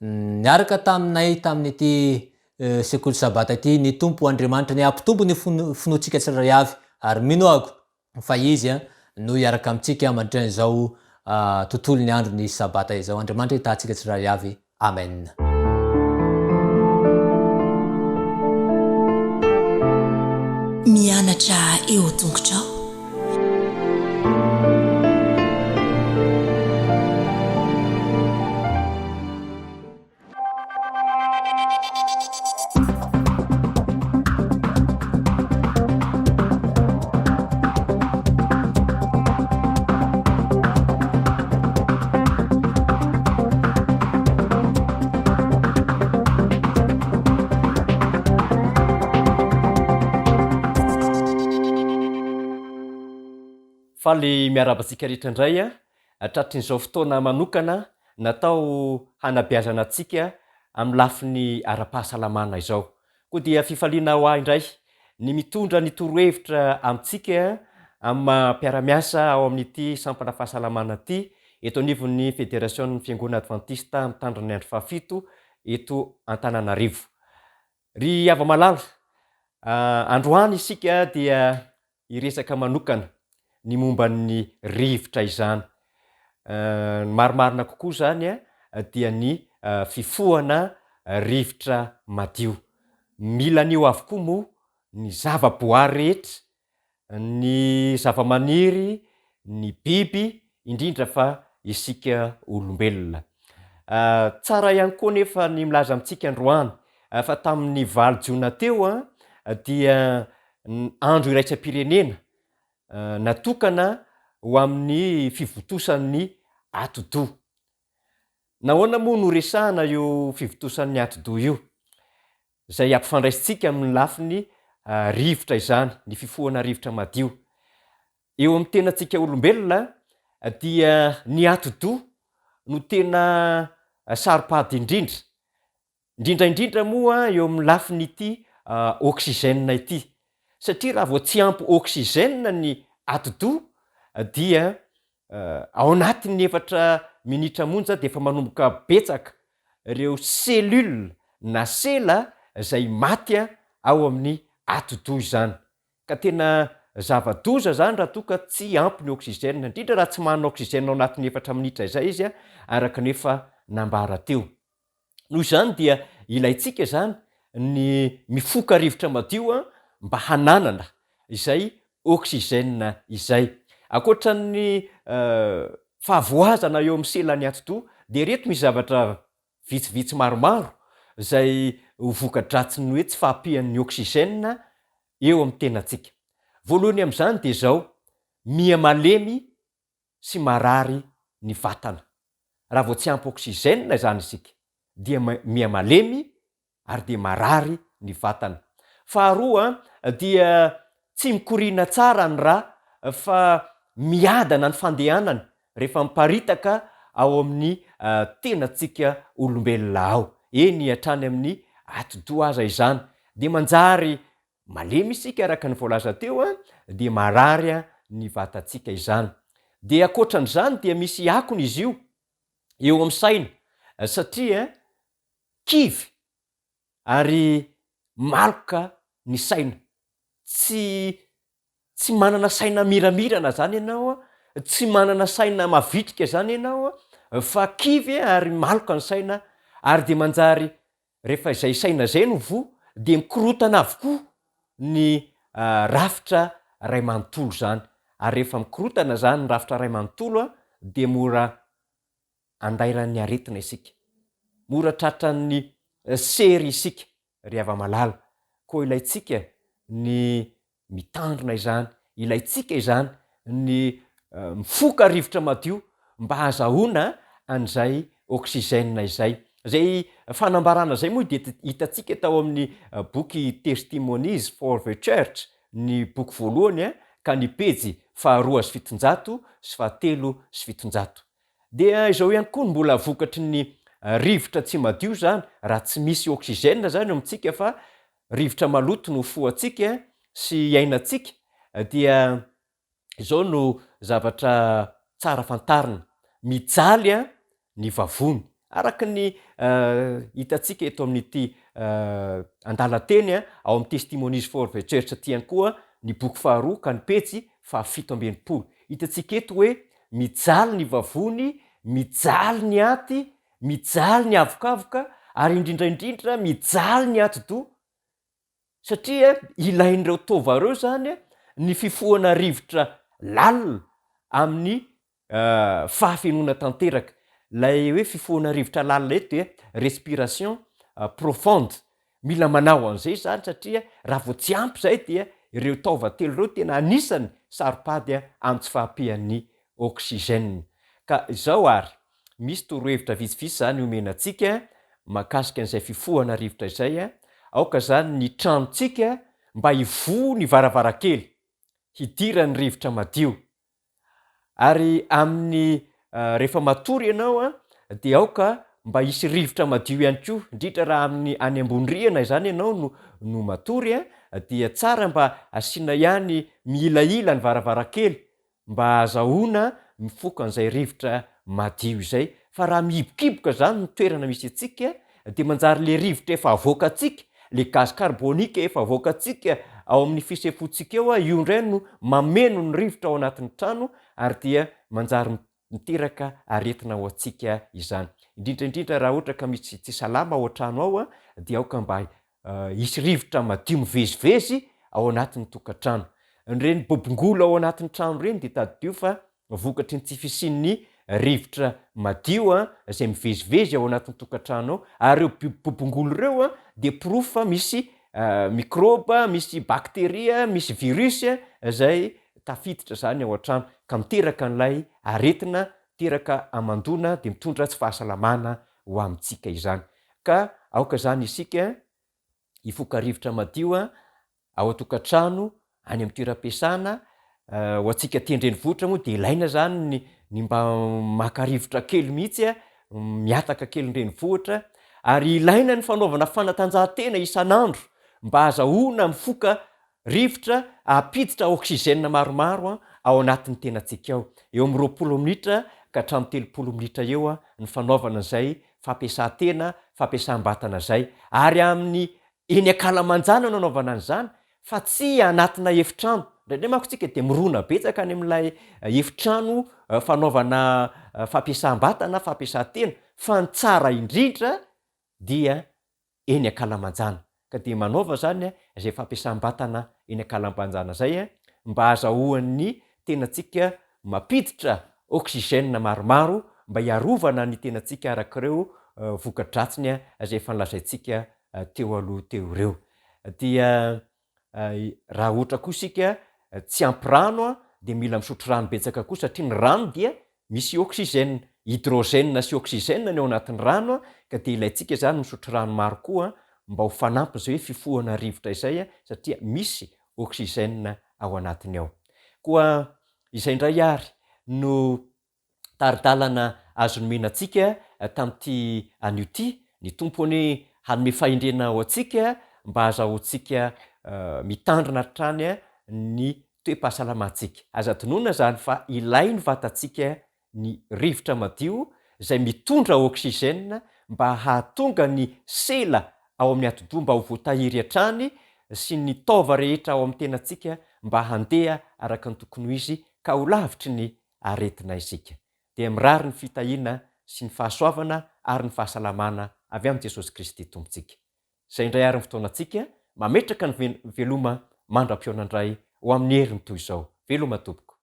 niaraka taminay tamin'ity sekoly sabata ity ny Tompo Andriamanitra ny hampitombo ny finoantsika tsirairay avy ary mino aho fa Izy no hiaraka amintsika mandritra an'izao tontolon'ny andron'ny sabata izao. Andriamanitra hitaha antsika tsirairay avy. Amen. Mianatra eo tongotrao. Faly miarahaba antsika rehetra indray tratrin'izao fotoana manokana natao hanabeazana antsika amin'ny lafiny ara-pahasalamana izao. Koa dia fifaliana ho ahy indray ny mitondra ny torohevitra amintsika amin'ny maha mpiara-miasa ao amin'ity sampana fahasalamana ity eto anivon'ny Federasion'ny Fiangonana Advantista Mitandrina ny Andro Fahafito eto Antananarivo. Ry hava-malala, androany isika dia hiresaka manokana ny momba ny rivotra izany. Ny marimarina kokoa izany dia ny fifohana rivotra madio. Mila an'io avokoa moa ny zava-boary rehetra, ny zava-maniry, ny biby, indrindra fa isika olombelona. Tsara ihany koa anefa ny milaza amintsika androany fa tamin'ny valo jona teo dia andro iraisam-pirenena natokana ho amin'ny fivontosan'ny atidoha. Nahoana moa no resahana io fivontosan'ny atidoha io? Izay ampifandraisintsika amin'ny lafiny rivotra izany, ny fifohana rivotra madio. Eo amin'ny tenantsika olombelona dia ny atidoha no tena saro-pady indrindra, indrindra indrindra moa eo amin'ny lafin'ity oxygène ity, satria raha vao tsy ampy oxygène ny atidoha dia ao anatin'ny efatra minitra monja dia efa manomboka betsaka ireo cellules na sela izay maty ao amin'ny atidoha izany. Ka tena zava-doza izany raha toa ka tsy ampy ny oxygène, indrindra raha tsy manana oxygène ao anatin'ny efatra minitra izay izy araka ny efa nambara teo. Noho izany dia ilaintsika izany ny mifoka rivotra madio mba hananana izay oxygène izay. Ankoatra ny fahavoazana eo amin'ny selan'ny atidoha dia ireto misy zavatra vitsivitsy maromaro izay ho voka-dratsin'ny hoe tsy fahampian'ny oxygène eo amin'ny tenantsika. Voalohany amin'izany dia izao, miha malemy sy marary ny vatana. Raha vao tsy ampy oxygène izany isika dia miha malemy ary dia marary ny vatana. Faharoa dia tsy mikoriana tsara ny ra fa miadana ny fandehanany rehefa miparitaka ao amin'ny tenantsika olombelona ao, eny hatrany amin'ny atidoha aza izany. Dia manjary malemy isika araka ny voalaza teo dia marary ny vatantsika izany. Dia ankoatran'izany dia misy akony izy io eo amin'ny saina satria kivy ary maloka ny saina. Tsy tsy manana saina miramirana zany ianao, tsy manana saina mavitrika zany ianao fa kivy ary maloka ny saina ary dia manjary rehefa izay saina izay no voa dia mikorotana avokoa ny rafitra ray manontolo zany ary rehefa mikorotana zany ny rafitra ray manontolo dia mora andairan'ny aretina isika. Mora tratran'ny sery isika ry hava-malala. Koa ilaintsika ny mitandrina izany, ilaintsika izany ny mifoka rivotra madio mba hahazahoana an'izay oxygène izay. Izay fanambarana izay moa dia hitantsika tao amin'ny boky Testimonies for the Church, ny boky voalohany ka ny pejy faharoa sy 700 sy fahatelo sy 700. Dia izao ihany koa no mbola vokatry ny rivotra tsy madio izany, raha tsy misy oxygène izany eo amintsika fa rivotra maloto no fohantsika sy iainantsika dia izao no zavatra tsara fantarina, mijaly ny vavony. Araka ny hitantsika eto amin'ity andalan-teny ao amin'ny Testimonies for the Church ity ihany koa ny boky faharoa ka ny pejy faha 67. Hitantsika eto hoe mijaly ny vavony, mijaly ny aty, mijaly ny avokavoka ary indrindra indrindra mijaly ny atidoha satria ilain'ireo taova ireo izany ny fifohana rivotra lalina amin'ny fahafenoana tanteraka. Ilay hoe fifohana rivotra lalina eto dia respiration profonde. Mila manao an'izay izany satria raha vao tsy ampy izay dia ireo taova telo ireo tena anisany saro-pady amin'ny tsy fahampian'ny oxygène. Ka izao ary, misy torohevitra vitsivitsy izany omena antsika mahakasika an'izay fifohana rivotra izay, aoka izany ny tranontsika mba hivoha ny varavarankely hidiran'ny rivotra madio. Ary amin'ny rehefa matory ianao dia aoka mba hisy rivotra madio ihany koa, indrindra raha amin'ny any ambony rihana izany ianao no no matory dia tsara mba asiana ihany mihilahila ny varavarankely mba hahazahoana mifoka an'izay rivotra madio izay, fa raha mihibokiboka izany ny toerana misy antsika dia manjary le rivotra efa avoakantsika, le gaz carbonique efa avoakantsika ao amin'ny fisefoantsika eo, io indray no mameno ny rivotra ao anatin'ny trano ary dia manjary miteraka aretina ho antsika izany. Indrindra indrindra raha ohatra ka misy tsy salama ao an-trano ao dia aoka mba hisy rivotra madio mivezivezy ao anatin'ny tokantrano. Ireny bobongolo ao anatin'ny trano ireny dia tadidio fa vokatry ny tsy fisian'ny rivotra madio izay mivezivezy ao anatin'ny tokantrano ao, ary ireo bobongolo ireo dia porofo fa misy mikrôba, misy bakteria, misy virus izay tafiditra izany ao an-trano ka miteraka an'ilay aretina, miteraka hamandoana dia mitondra tsy fahasalamana ho amintsika izany. Ka aoka izany isika hifoka rivotra madio ao an-tokantrano, any amin'ny toeram-piasana. Ho antsika aty an-drenivohitra moa dia ilaina izany ny ny mba maka rivotra kely mihitsy, mihataka kely ny renivohitra, ary ilaina ny fanaovana fanatanjahantena isan'andro mba hahazahoana mifoka rivotra hampiditra oxygène maromaro ao anatin'ny tenantsika ao. Eo amin'ny 20 minitra ka hatramin'ny 30 minitra eo ny fanaovana izay fampiasan-tena, fampiasam-batana izay. Ary amin'ny eny ankalamanjana no anaovana an'izany fa tsy anatina efitrano. Indraindray manko tsika dia mirona betsaka any amin'ilay efitrano fanaovana fampiasam-batana, fampiasan-tena, fa ny tsara indrindra dia eny ankalamanjana. Ka dia manaova izany izay fampiasam-batana eny ankalamanjana izay mba hahazahoan'ny tenantsika mampiditra oxygène maromaro mba hiarovana ny tenantsika araka ireo voka-dratsiny izay efa nolazaintsika teo aloha teo ireo. Dia raha ohatra koa isika tsy ampy rano dia mila misotro rano betsaka koa satria ny rano dia misy oxygène, hydrogène sy oxygène ny ao anatin'ny rano ka dia ilaintsika izany misotro rano maro koa mba ho fanampin'izay hoe fifohana rivotra izay satria misy oxygène ao anatiny ao. Koa izay indray ary no tari-dalana azo nomena antsika tamin'ity anio ity. Ny Tompo anie hanome fahendrena ho antsika mba hahazahoantsika mitandrina hatrany ny toe-pahasalamantsika. Aza adinoina izany fa ilain'ny vatantsika ny rivotra madio izay mitondra oxygène mba hahatonga ny sela ao amin'ny atidoha mba ho voatahiry hatrany sy ny taova rehetra ao amin'ny tenantsika mba handeha araka ny tokony ho izy ka ho lavitry ny aretina isika. Dia mirary ny fitahiana sy ny fahasoavana ary ny fahasalamana avy amin'i Jesosy Kristy Tompontsika. Izay indray ary ny fotoanantsika, mametraka ny veloma mandra-pihaona indray ho amin'ny heriny toy izao. Veloma tompoko.